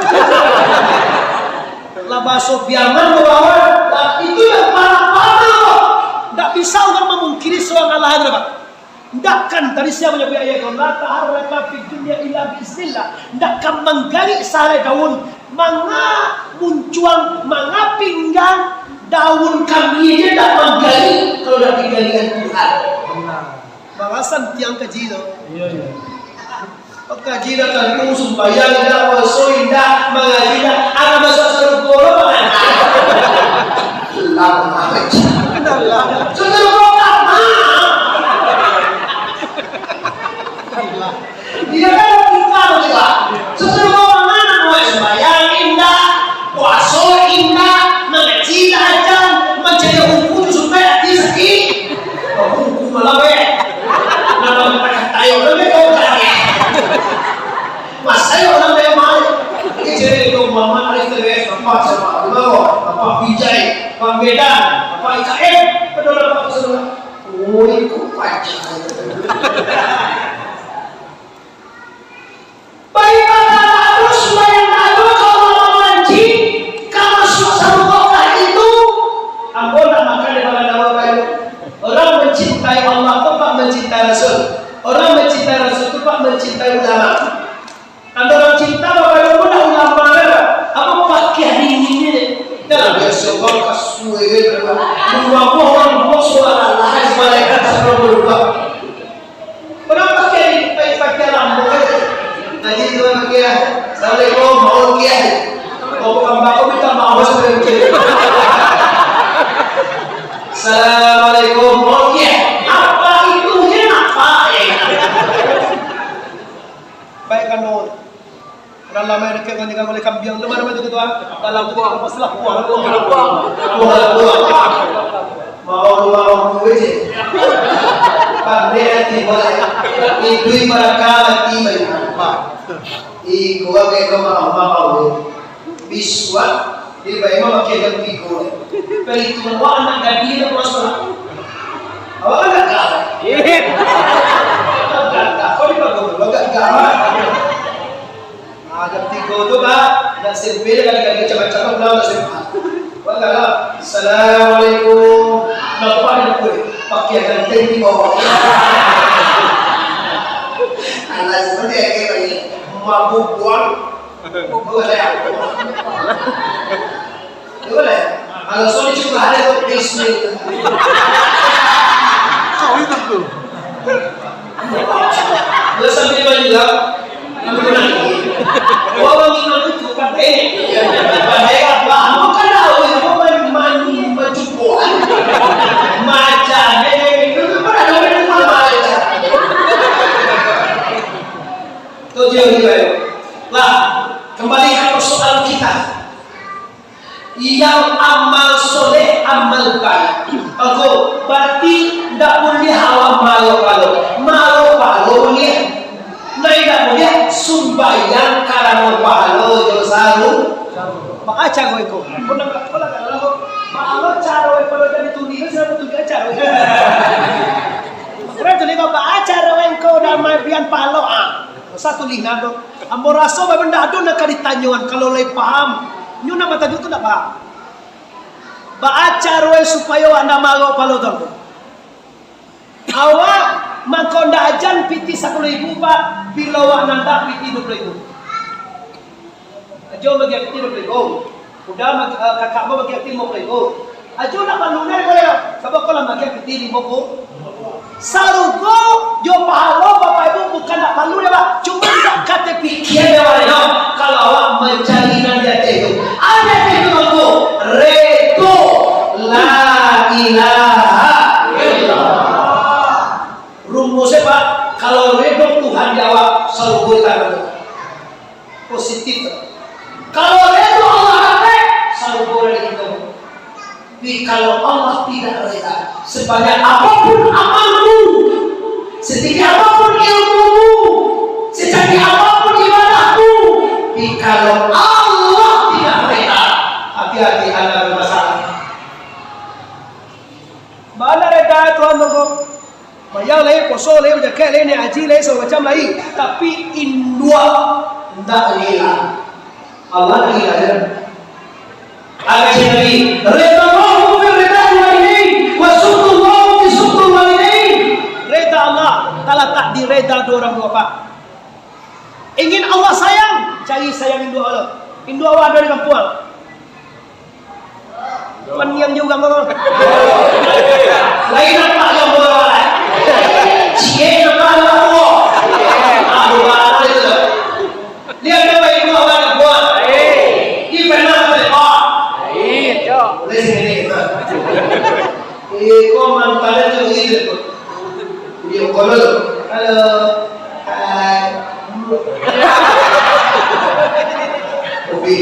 Lah baso piaman babawa, lah itu yang parah-parah. Ndak bisa urang mamungkiri surang Allah tu, Pak. Ndak kan tadi sia manyabuik ayat ko, "La taharraka fid dunya illa bi iznillah." Ndak kan manggarik sahalai daun Manga muncuang, manga pinggang, daun kami aja ndak manggali, kalau ndak digalian Tuhan. Balasan tiang kaji tu. Iya, iya. Kaji dah tantu, sumbayang indak, puaso indak, mangaji indak, anak masuak sarugo lo, Bang. Lah, sarugo kama? Iyo kan, logika tu, Pak. Sarugo manga nak buek, sumbayang indak, puaso indak, mangaji indak acan, mancari buku tu sampai ati sakik. Buku malah, weh. Nama kata-kata yo, lebih kau cari. Masa yo urang banyak main. Ini cerita itu Muhammad Arif T W S, Bapak siapa? Gimana? Bapak Vijay, Pak Medan, Bapak I K M, pedoman Bapak Rasulullah. Oh, itu pacar. Baibadah tak ado, sumbayang tak ado, kalau Allah manji, ka masuak sarugo kah itu? Ambo nak makan di Balandawa kayu. Orang mencintai Allah tu pak mencintai Rasul. Orang mencintai Rasul tu pak mencintai ulama. Kalau orang cinta, Bapak Ibu, nak ulama kan? Apa pakai dingin ni? Dah biasa, Bang, kasui kan? Dua buah, orang dua suara lah, semalaikat, sebelum berubah. Kenapa pakai, pakai, pakai lambung aja? Ngaji tu kan pakai, "Assalamualaikum, mau rukiah." Mau bukan bakal minta maaf sebenarnya. "Assalamualaikum, mau rukiah." Apa itu je, apa ya? Baik, kan, Nur. Urang lamo dakek ngan tingga gulai kambiang, tu mano itu, Ketua? Dalam tu, apa salah buang? Buang, buang. Mau, mau, mau je. Pandai hati boleh. Itu ibarat mati, baik. Iko, iko, mau, mau, mau. Bisuak, di bayi mah pakai jam tigo. Perhitungan awak anak gadih dah puas lah. Awak kan gagah. Gagah, kau di bagus, awak gagah. Ah, jam tigo tu, Pak, nak S M P dah, kadang-kadang macam-macam, pulang nak S M A. Awak gagah. "Assalamualaikum." Nampak dia pun pakai ganteng di bawah. Alah, seperti yang kayak tadi, mabuk buang. Bukan saya. Bukan saya. Kalau suami cuma ada tu, bismillah. Sorry, tentu. Dia sambil bilang, "Wah, bang, ini tu kan, eh, pandai apa? Kamu kan tahu, kamu main, main, main cukup. Macam, eh, itu kan ada orang yang main macam." Tujuan kita. Lah, kembali ke persoalan kita. Yang amal soleh, amal baik. Bagus. Berarti ndak buliah awak malo palo. Malo palo buliah. Nah, indak buliah sumbayang karano palo jo saru. Baa caro iko? Pernah, pernah, pernah, pernah. Palo caro iko jadi tulis, siapa tulis caro? Kira tulis baa caro engkau dalam pian palo, ah. Masa tulis nado? Ambo raso memang ndak ado nan ka ditanyoan, kalau lai paham. Nyo nan batanyo tu ndak paham. Baa caroe supayo awak ndak marok palo tu? Awak mangko ndak ajan pitih sapuluah ribu, Pak, bilo awak nandak pitih duo puluah ribu. Ajo bagi pitih duo puluah ribu. Uda bagi, eh, kakak mo bagi pitih limo puluah ribu. Ajo nak balun dari ko yo. Sabab ko lah bagi pitih limo puluah. Sarugo jo pahalo Bapak Ibu bukan ndak parlu dek awak. Cuma ndak ka tapikia dek awak lai doh. Kalau awak mancari nan di ateh tu. Nan di ateh tu apo? Redo. La ilaha illallah. Rumusnyo, Pak, kalau redo Tuhan di awak, sarugo di tangan tu. Positif. Kalau redo Allah dapek, sarugo dari itu. Tapi kalau Allah tidak reda, sebanyak apapun amalmu, setinggi apapun ilmumu, secanggih apapun ibadahmu, tapi kalau Allah tidak reda, hati-hati anda bermasalah. Mana reda Tuhan tu? Bayang lai, poso lai, bajakek lai, naiak haji lai, sagalo macam lai. Tapi induak ndak rila. Allah ndak rila, jan. Kecek Nabi, "Ridallahu fi ridal walidain, wa sukhtullahu fi sukhtil walidain." Reda Allah talatak di reda dua orang tua, Pak. Ingin Allah sayang, cari sayang induak Allah. Induak awak ado di kampuang. Paniang juo urang ko. Lain nampak jo urang lain. Ciek nampak jo urang ko. Aduh, bana itu. Dia ada baik dua urang kampuang. Dia pernah berlepas. Boleh sini ni. Eh, kau mantan tu begitu. Video call dulu. Halo. Hai. Oke.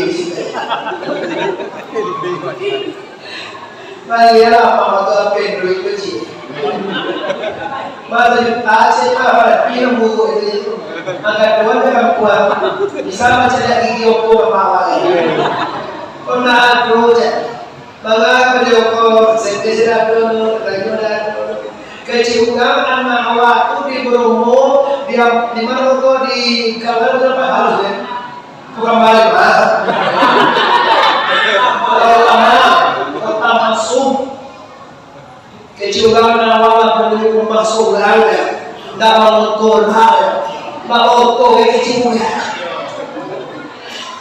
Balialah apa motor Android kecil. Baru aja malah pinang buku itu. Maka dua orang kuat. Bisa baca lagi video call apa lagi. Pernah dulu jadi. Manga padioko, sende sida ado, rayo ado. Kecik urang anak awak tu di Bromo, di, di mano ko, di Kalang tu apa harus, ya? Bukan balik, Pak. Kalau lama, kota masuk. Kecik urang anak awak lah bali rumah surang, ya. Ndak bamotor lah, ya. Baoto, ya, kecik urang.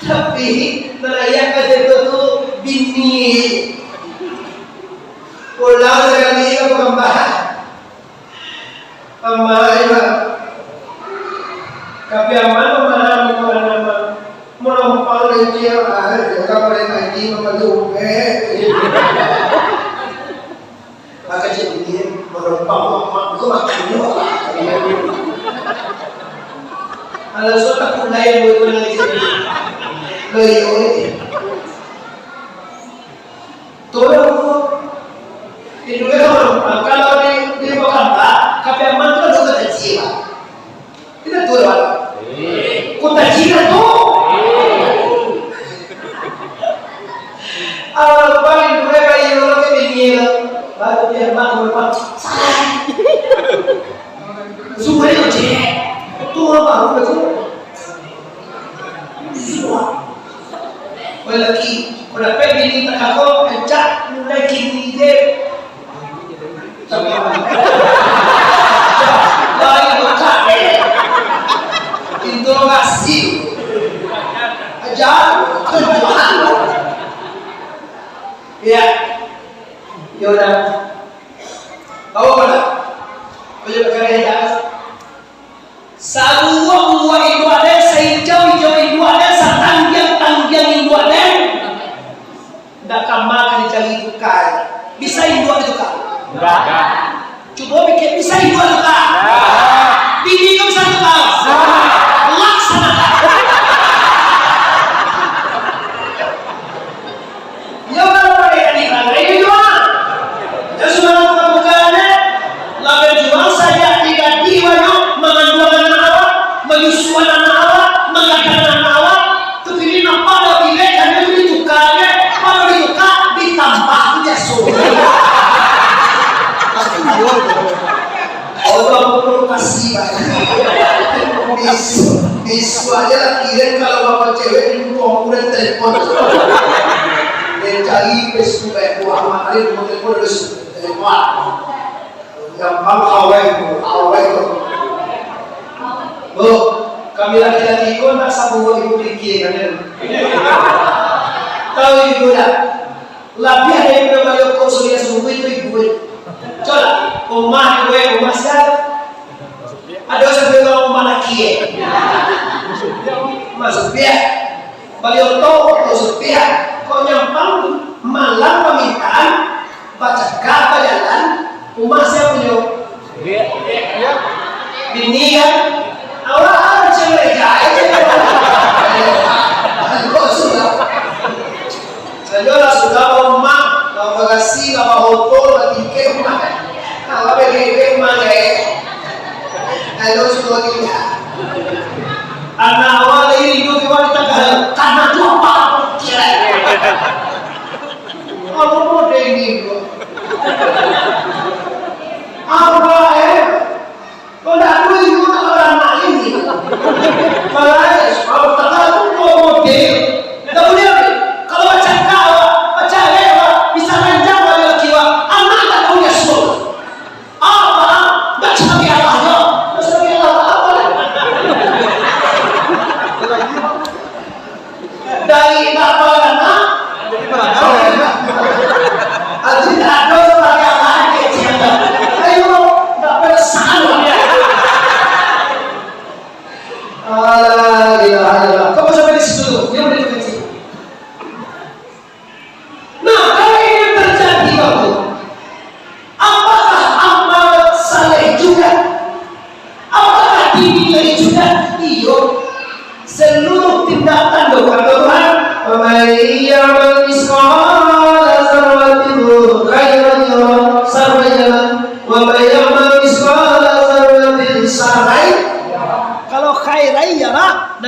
Tapi, nan ayah kata tu, tu bini. Pulang sakali ka Pakambah. Amak, Imak. Tapi aman, aman, aman, aman. Manompang dari dia, ah, dia kan boleh ngaji, mambaca umpek. Maka cik bini, manompang mak, mak, tu makan dia. Alah, so takut lain, boleh, boleh ngaji. Loyo, eh. Turun. Itu kan, kalau di, di Pakambah, Kapiaman tu ada kota Cina. Kita turun. Kota Cina tu. Awal paling dulu kayak orang ke pinggir. Baru dia mak, mak. Salah. Sumpah dia kecil. Tu orang baru tu. Sumpah. Wai laki, kok dapek bini takako, rancak mulai kini je. Tapi, lain macam ni. Interogasi. Ajar, tunjukkan. Ya. Ya udah. Tahu mana? Banyak perkara yang tak Saruruak-ruruak induak den, saijau-ijau induak den, satanggiang-tanggiang induak den, ndak ka ma ka dicari tukang. Bisa induak ditukang? Ndak. Cubo pikia, bisa induak tukang? Ndak. Bini ko bisa tukang? Ndak. Laksanakan. Iyo, kalau mereka dipakai, iyo jua. Iyo, sudah buka-bukaan, eh. Lah bajuang sajak di gadih, banyak manganduang anak awak, manyusuan anak awak, manggadang anak awak. Tu kini nampak dah bilek, kami tu ditukar, eh. Kalau ditukar, ditambah tu biaso. Iyo, tu. Allah pun kasih banyak. Bis-, bisuak aja lah kira kalau bapak cewek di rumah udah telepon. Dia cari Facebook, eh, buah Mak Arif, mau telepon terus. Telepon. Gampang awal itu, awal itu. Bu, kami laki-laki itu nak sabu ibu pikir kan, ya? Tahu ibu dah? Labiah daripado baliau konsumsi sungguah itu ibu, eh. Coba, umah ibu, eh, umah sia? Ado sampai urang umah laki, eh. Maksudnya, baliau tu, maksudnya, kok nyampang malam pamintaan, bacakak bajalan, umah sia punyo? Bini kan? Awak harus cewek jahit. Aduh, sudah. Sajo lah sudah, baumah, lah bagasi, lah bahoto, lah tingkek umah. Nah, lah bebek umah, eh. Ayo, sudah tinggal. Anak awak lagi rindu, awak di tangga. Karena tu apa? Cewek. Kalau mau deh ini, bro. Apa, eh? Kalau ndak ado ibu, tak ada anak ini.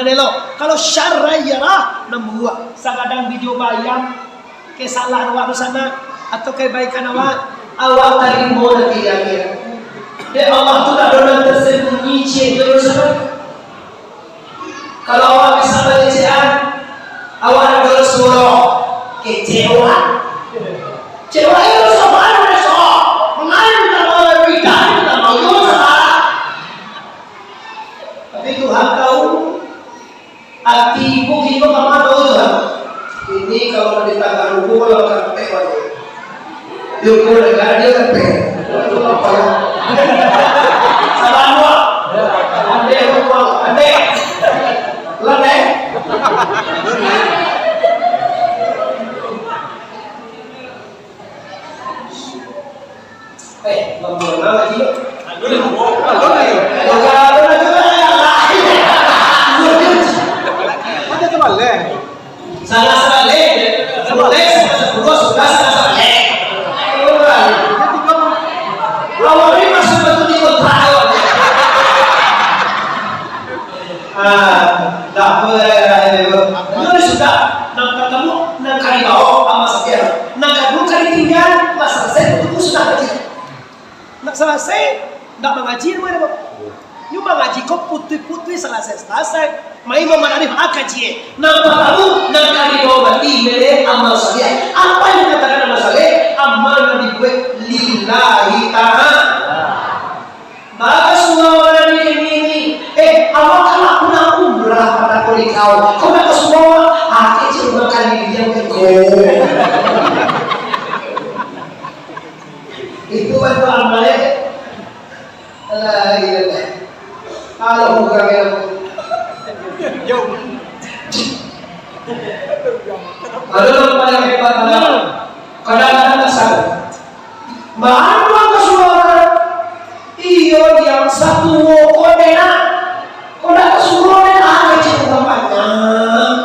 Elok. Kalau syarra yarah, namburuak. Sagadang video bayam, kesalahan awak tu sana, atau kebaikan awak, awak tarimo nanti di akhirat. Dek Allah tu tak ada nan tersembunyi, cik, di sana. Kalau awak bisa balecehan, awak nak jual suruh kecewa. Kecewa itu sabar, besok. Mengalir minta maaf, pindah minta maaf, itu salah. Tapi Tuhan tahu hati ibu, ibu mama tahu Tuhan. Ini kalau ditangkap hukum, kalau kena pek, waduh. Dia pun dah dia dah pek. Apa ya? Sabar, Wak. Andai, Wak. Andai. Lemah. Eh, lemah lagi. Aduh, aduh, aduh. Bukan, aduh, aduh, aduh. Ada terbalik. Salah sabalik. Mulai salah sapuluah, sudah salah sabalik. Lawan ni masuk betul di kontak. Ah, dah, mulai, mulai, mulai. Mulai sudah, nan pertama, nan kali bawa, amal sekian. Nan kedua kali tinggal, masalah saya, itu sudah kecil. Nak salasai, nak mangaji namo ado, Bang? Nyo mangaji ko putuih-putuih, salasai-salasai. Mai Imam Al-Arif, ah, kaji, eh. Nan partamo, nan ka dibawo bati, mele amal saleh. Apa yang dikatakan amal saleh? Amal nan dibuek lillahi ta'ala. Bagus, Bang, nan di sini ni. Eh, awak kan nak pulang umrah, pada ko dikau. Kau nak ka surau, ah, kecil bakal di diam ko. Itu kan tu amal, eh. Alah, iya, iya. Kalau bukan yang Yo. Ada orang paling hebat, kadang-kadang tak sadar. Maaf, Bang, ka surau. Iyo, yang satu wo ko dena. Ko dak ka surau dena, kecil bukan panjang.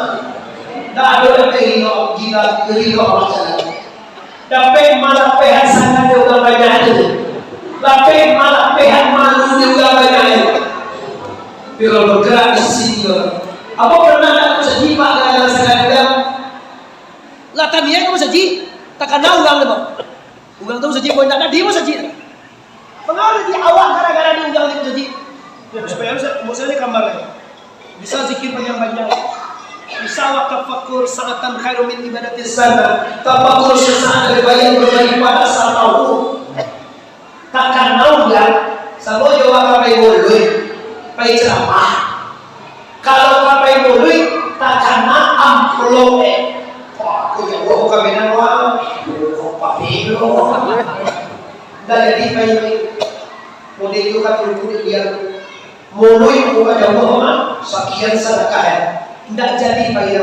Dak ada yang teriak, gila, teriak orang jalan. Dapek malapehan sangat di urang banyak tu. Dapek malapehan malu di urang banyak tu. Tapi kalau bergerak di sini, orang. Apa pernah nak masajid, Pak, gara-gara sangat urang? Lah taniaik ka masajid, takana urang tu, Pak. Urang tu masajid, kau indak tadi masajid. Mangari di awak gara-gara di urang di masajid. Supaya bisa, maksudnya ni gambar ni. Bisa zikir panjang-panjang. Bisa awak tafakur, sa'atan khairum min ibadatis sana. Tafakur sesaat lebih baik berbanding pada satahun. Takana urang, samo jo awak ka pai muluik, pai ceramah. Kalau ka pai muluik, takana amplop, eh. Wah, aku jauah ka Minang, wah. Kok papi tu? Dah jadi pai muluik. Model tu kan tunggu dia. Muluik bukan jauah, mah. Sakian sadakah, eh. Ndak jadi pai.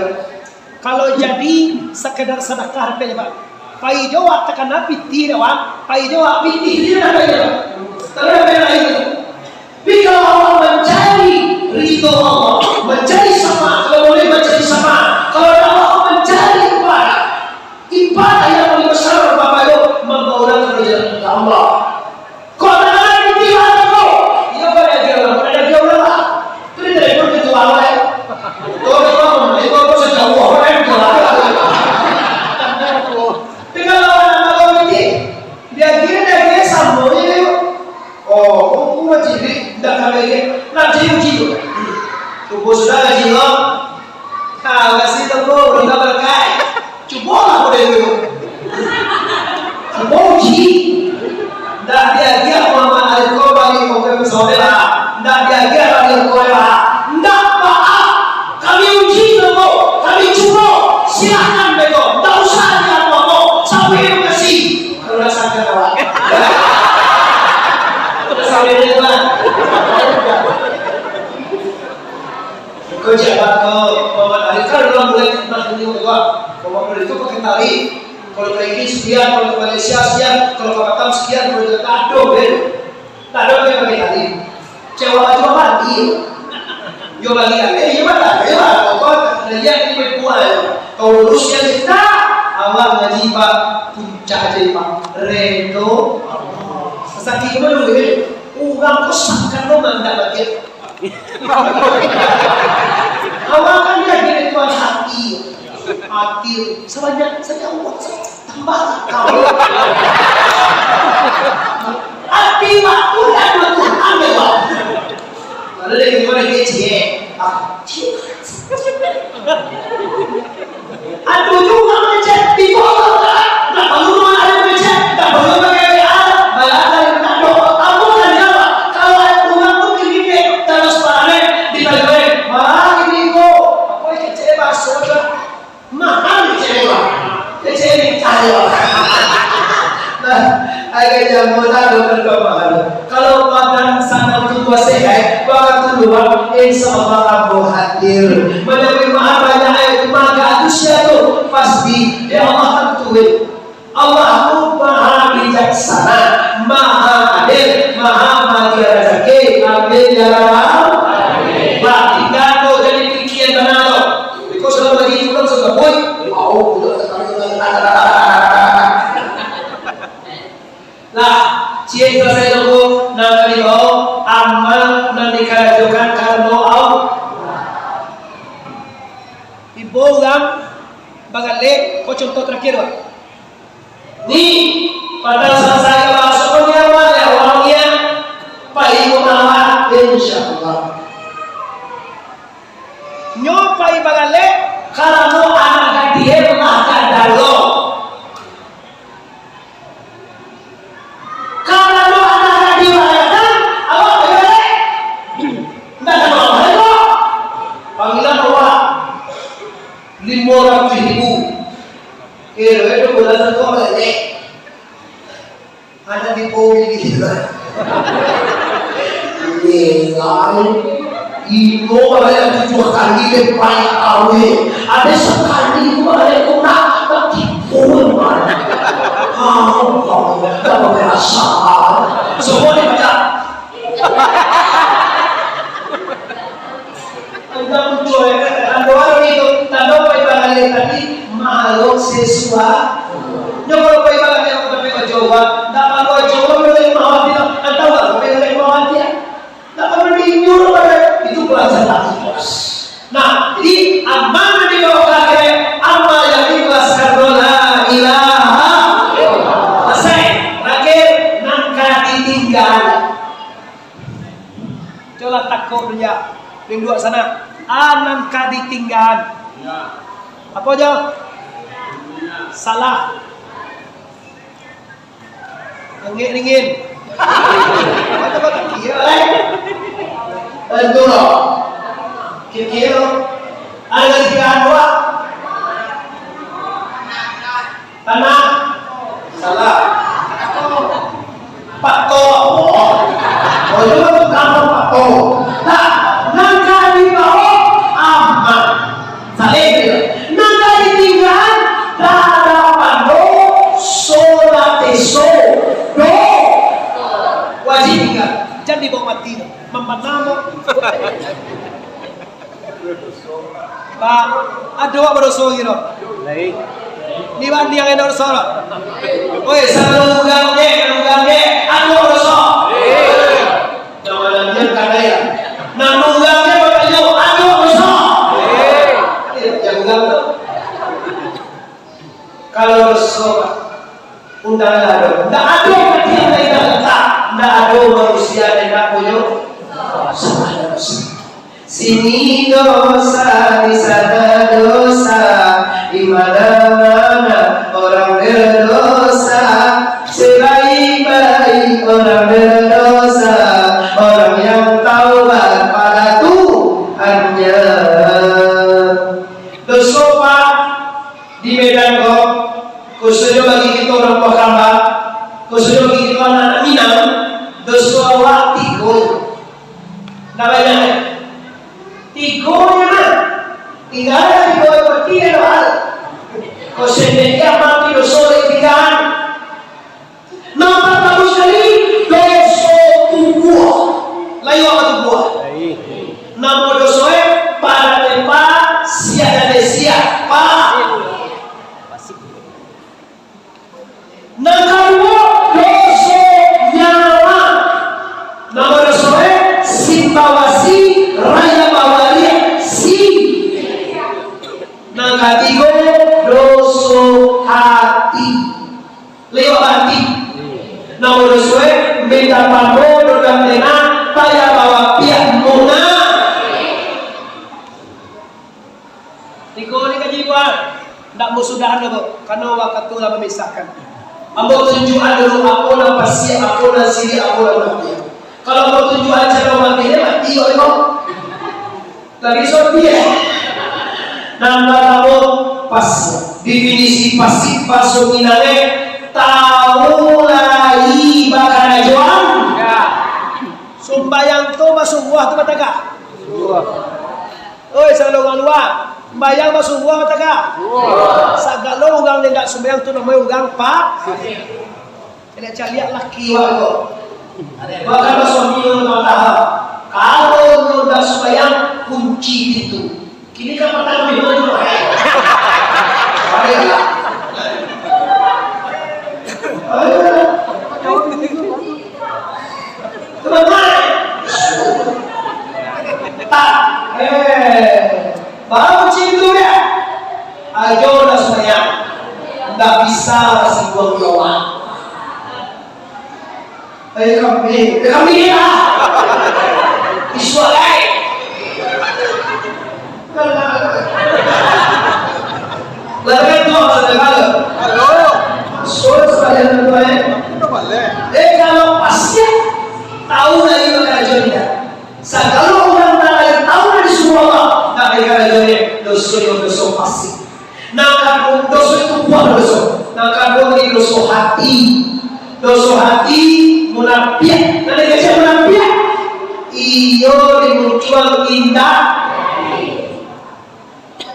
Kalau jadi, sakadar sadakah, Pak. Pai jo awak takana pitih dek awak, pai jo awak pitih dia dah pai jo. Takana pai lain. Tapi kalau awak mancari ridho Allah, mancari syafaat, kalau boleh mancari syafaat, kalau dak awak mancari ibadah, ibadah yang paling besar, Bapak Ibu, mambawa urang ka jalan Allah. Kok tangan di tiwak tu? Iyo, kok ada dia orang, kok ada dia orang lah. Tu dia telepon ketua awak, eh. Tuan, tuan, itu apa sejauh orang yang jual? Tinggal lawan anak kau ini. Dia dia, dia dia, sambung je dia. Oh, aku macam ni, dah kami ni. Nak jadi uji tu. Cuba sudah ngaji, lo. Nah, kasih tunggu, minta berkat. Cubolah model tu. Cubo uji. Ndak diagiah Muhammad Arif ko bali ko ka pesawat lah. Ndak diagiah bali ko lah. Ndak, maaf. Kami uji ko, kami cubo. Silakan beko. Ndak usah diapo-apo. Sampai edukasi. Kalau dah sangka kawan. Sampai dia lah. Kau cakap kau, Muhammad Ali, kan orang mulai khidmah dunia Allah. Muhammad Ali tu pakai tarif. Kalau ka Inggris sekian, kalau ka Malaysia sekian, kalau ka Batam sekian, kalau ka Batam, eh. Tak ada yang pakai tarif. Cewek aja mandi. Yo bagi, eh, iya, Batam, iya, Batam. Kau lihat ni berbual. Kau lulus yang kita, awak ngaji, Pak, puncak aja, Pak. Redo. Sakit mana dulu, eh? Orang kau sangka lo mandak lagi. Awak kan yakin itu Tuhan hati. Hati sabanyak saja uang, tambah lah kau. Hati waktu dan Tuhan ya, Bang. Lalu dari mana dia cie? Ah, cie. Aduh, tu urang mangecek, tibo urang, ndak parlu urang ado mangecek, ndak parlu pakai W A, balakang minta doa, apo sajo, kalau urang tu kirimin, tarus panen, dipajual, mahal ini ko, apo kecek baso tu, mahal kecek urang, kecek ini kaya. Nah, agak jamu lah, dokter kau mahal. Kalau badan sanang tubuah sehat, badan tu luar, insya Allah ambo hadir. Manyambuik maaf banyak ayat tu, maka tu sia tu, pasti, ya Allah, tentu. Allah tu maha bijaksana, maha adil, maha madia razaki. Amin, ya Rabbal. Amin. Bah, tingga tu jadi pikiran bana tu. Because kalau lagi tu kan sudah, boy, mau, udah, Lah, ciek salasai tu, nan ka dibao, amal nan dikarajokan karano Allah. Tibo urang bagaleh, ko contoh terakhir, Pak. Ni, patang salasai ka baso ko ni amal ya, urang niat, pai ko malah, insya Allah. Nyo pai bagaleh, karano anak gadih lah gadalo. Kalau anak gadih bahagian, awak bagarik. Ndak ada masalah ko. Panggilan awak limo ratuih ribu. Eh, itu bulan satu bagarik. Ada di Polri gitu. Nilai. Ino baliak tujuah kali dek banyak tahu ni. Ada sakali itu baliak tu nak, nak tipu, man. Ah, kau dah merasa. Semua dibaca. Tando muncul, ya kan? Tando apa itu? Tando pai bagaleh tadi, malok sesuatu. Nyo kalau pai bagaleh, aku tapi bajawa, ndak malu bajawa, boleh mawati, ndak tahu lah, boleh mawati, ya. Ndak perlu dinyuruh pada itu pelajaran ikhlas. Nah, jadi amal di bawah kaki, amal yang ikhlas karena la ilaha illallah. Selesai. Terakhir, nan ka ditinggal. Colah takok dunia, rinduak sana. Ah, nan ka ditinggal. Apo jo? Salah. Angek ringin. Batua-batua kira, eh. Tentu lo. Kira-kira lo. Ada tiga dua. Tanah. Salah. Pato. Oh, itu kan tukang pato. Nah, nan ka dibawa amal. Saleh tu. Nan ka ditinggaan, darapan do, solat iso, do. Wajib tingga. Jan dibawa mati tu. Mampanamo. Ba, ado awak badoso gitu. Ni bani yang enak doso lah. Oi, salugang dek, salugang dek, ado badoso. Jangan dia kadai lah. Nan nunggang dia batanyo, ado badoso. Eh, jangan tu. Kalau doso, Pak, undangan ado. Ndak ado mati yang lain dak letak. Ndak ado manusia yang ndak punyo salah doso. Sini dosa, di sana dosa, di mana-mana orang berdosa. Sebaik-baik orang berdosa, orang yang taubat pada Tuhannya. Doso, Pak, di Medan ko, khususnyo bagi kito urang Pakamba, khususnyo bagi kito anak Minang, doso awak tigo. Ndak banyak, eh. Tigo nyo mah. Tingga tigo peti ado hal. Ko sendiri amal ti doso lagi tinggaan. Nan partamo sakali, doso Suai, minta pano, dodam tena, payah bawa piak bunga. Tigo ni kaji buah, ndak mau sudahan doh, karano wakatu lah mamisahkan. Ambo tunjuakan dulu, apo nan pasiak, apo nan siriah, apo nan mabiak. Kalau ambo tunjuakan caro mabiak, mati kok, kok. Tapi sopi, eh. Nan partamo, pasiak. Definisi pasiak, baso Minang, eh, tahu lai bakarajoan. Ya. Sumbayang tu basubuah tu batagak. Oi, sagalo urang lua, sumbayang basubuah batagak. Sagalo urang nan indak sumbayang tu namonyo urang pa-, Caliak-caliak laki awak ko. Mako basuami urang tahan. Kalau urang tak sumbayang, kunci pintu. Kini kan patang pintu tu, eh. Baliklah. Baliklah. Tenang, eh. Tak. Eh. Baru cintu dia. Ajo lah sumbayang. Ndak bisa lah simbuang nyawa. Ayo kami, ayo kami lah. Isuak lai. Lah kan tu masa depan. Halo. Suruh sumbayang tu, eh. Itu boleh. Eh, kalau pasiak, tahu dari mana aja dia. Sagalo urang nan lain tahu dari surau Allah, nan dikarajoan doso, doso pasiak. Nan kaduo, doso itu buah doso. Nan kaduo ni doso hati. Doso hati, munapiak. Nan dikecek munapiak, iyo dimuncuang indak.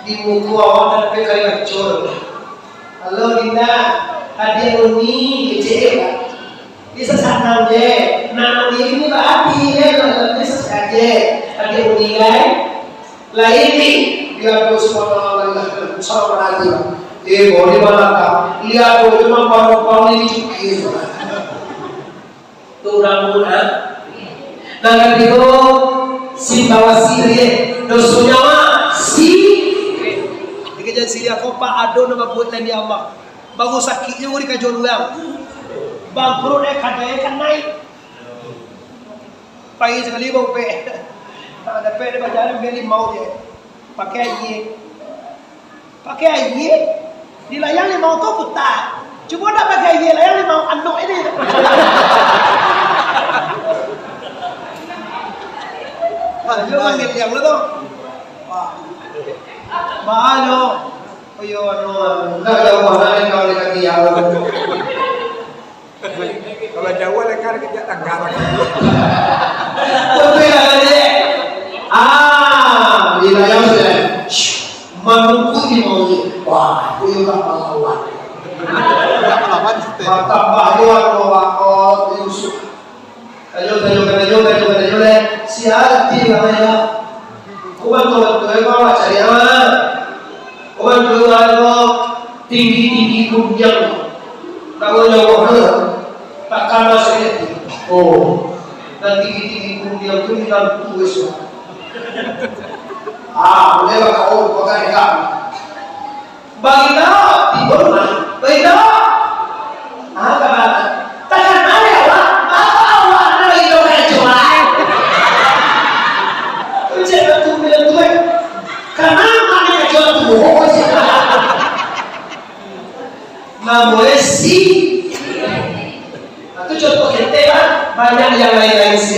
Di muko awak nan dapek kali macul. Halo, Dinda. Hadiah uni, kecek, Pak. Bisa sanang je. Nah, uni ini berarti, ya, bisa saja. Hadiah uni, kan? Lain ni. Bila tu semua orang, orang, orang, orang, orang, eh, boleh malah tak? Lihat tu, cuma baru-baru ini cukir. Tu urang muna. Nan katigo, simbah siriah, doso nyawa, si-, dikecek siriah ko, Pak, ado nan babuek lain di Allah. Baru sakik nyo dikajoan urang. Bangkrut, eh, kadai kan naik. Pai sakali baupek. Tak dapek dek bajalan, bia limau je. Pakai aia. Pakai aia, di layang limau tu puta. Cubo ndak pakai aia, layang limau anok ini. Wah, yo manggil yang lu tu. Wah. Mahal yo. Oh, yo, anu, ndak jauh mana ni kalau dekat dia. Kalau jauah, lengkar kejap langgar. Betul lah, Dek. Ah, di layang sudah. Shh, manunggu di mau ni. Wah, itu juga pahlawan. Pahlawan, Ustaz. Mantap, pahlawan, wah, oh, Yusuf. Tanyo, tanyo, tanyo, tanyo, tanyo, leh. Siapa ti namanya, Pak? Kubantu-bantu, eh, bawa cari aman. Kubantu, eh, bawa tinggi-tinggi gundiang. Kalau nyawa, eh, takkan masuk itu. Oh, dan tinggi-tinggi gundiang tu dibantu, eh, semua. Ah, boleh lah kau, kau tak dengar. Baginda, tibo rumah. Baginda. Ah, ka ma? Takana dek awak. Apo awak nak baginda ka jual? Cek batu bilang tu, eh. Kana mak ka jual tu, oh, cek. Namonyo si. Nah, tu contoh ketek, kan? Banyak yang lain-lain, si.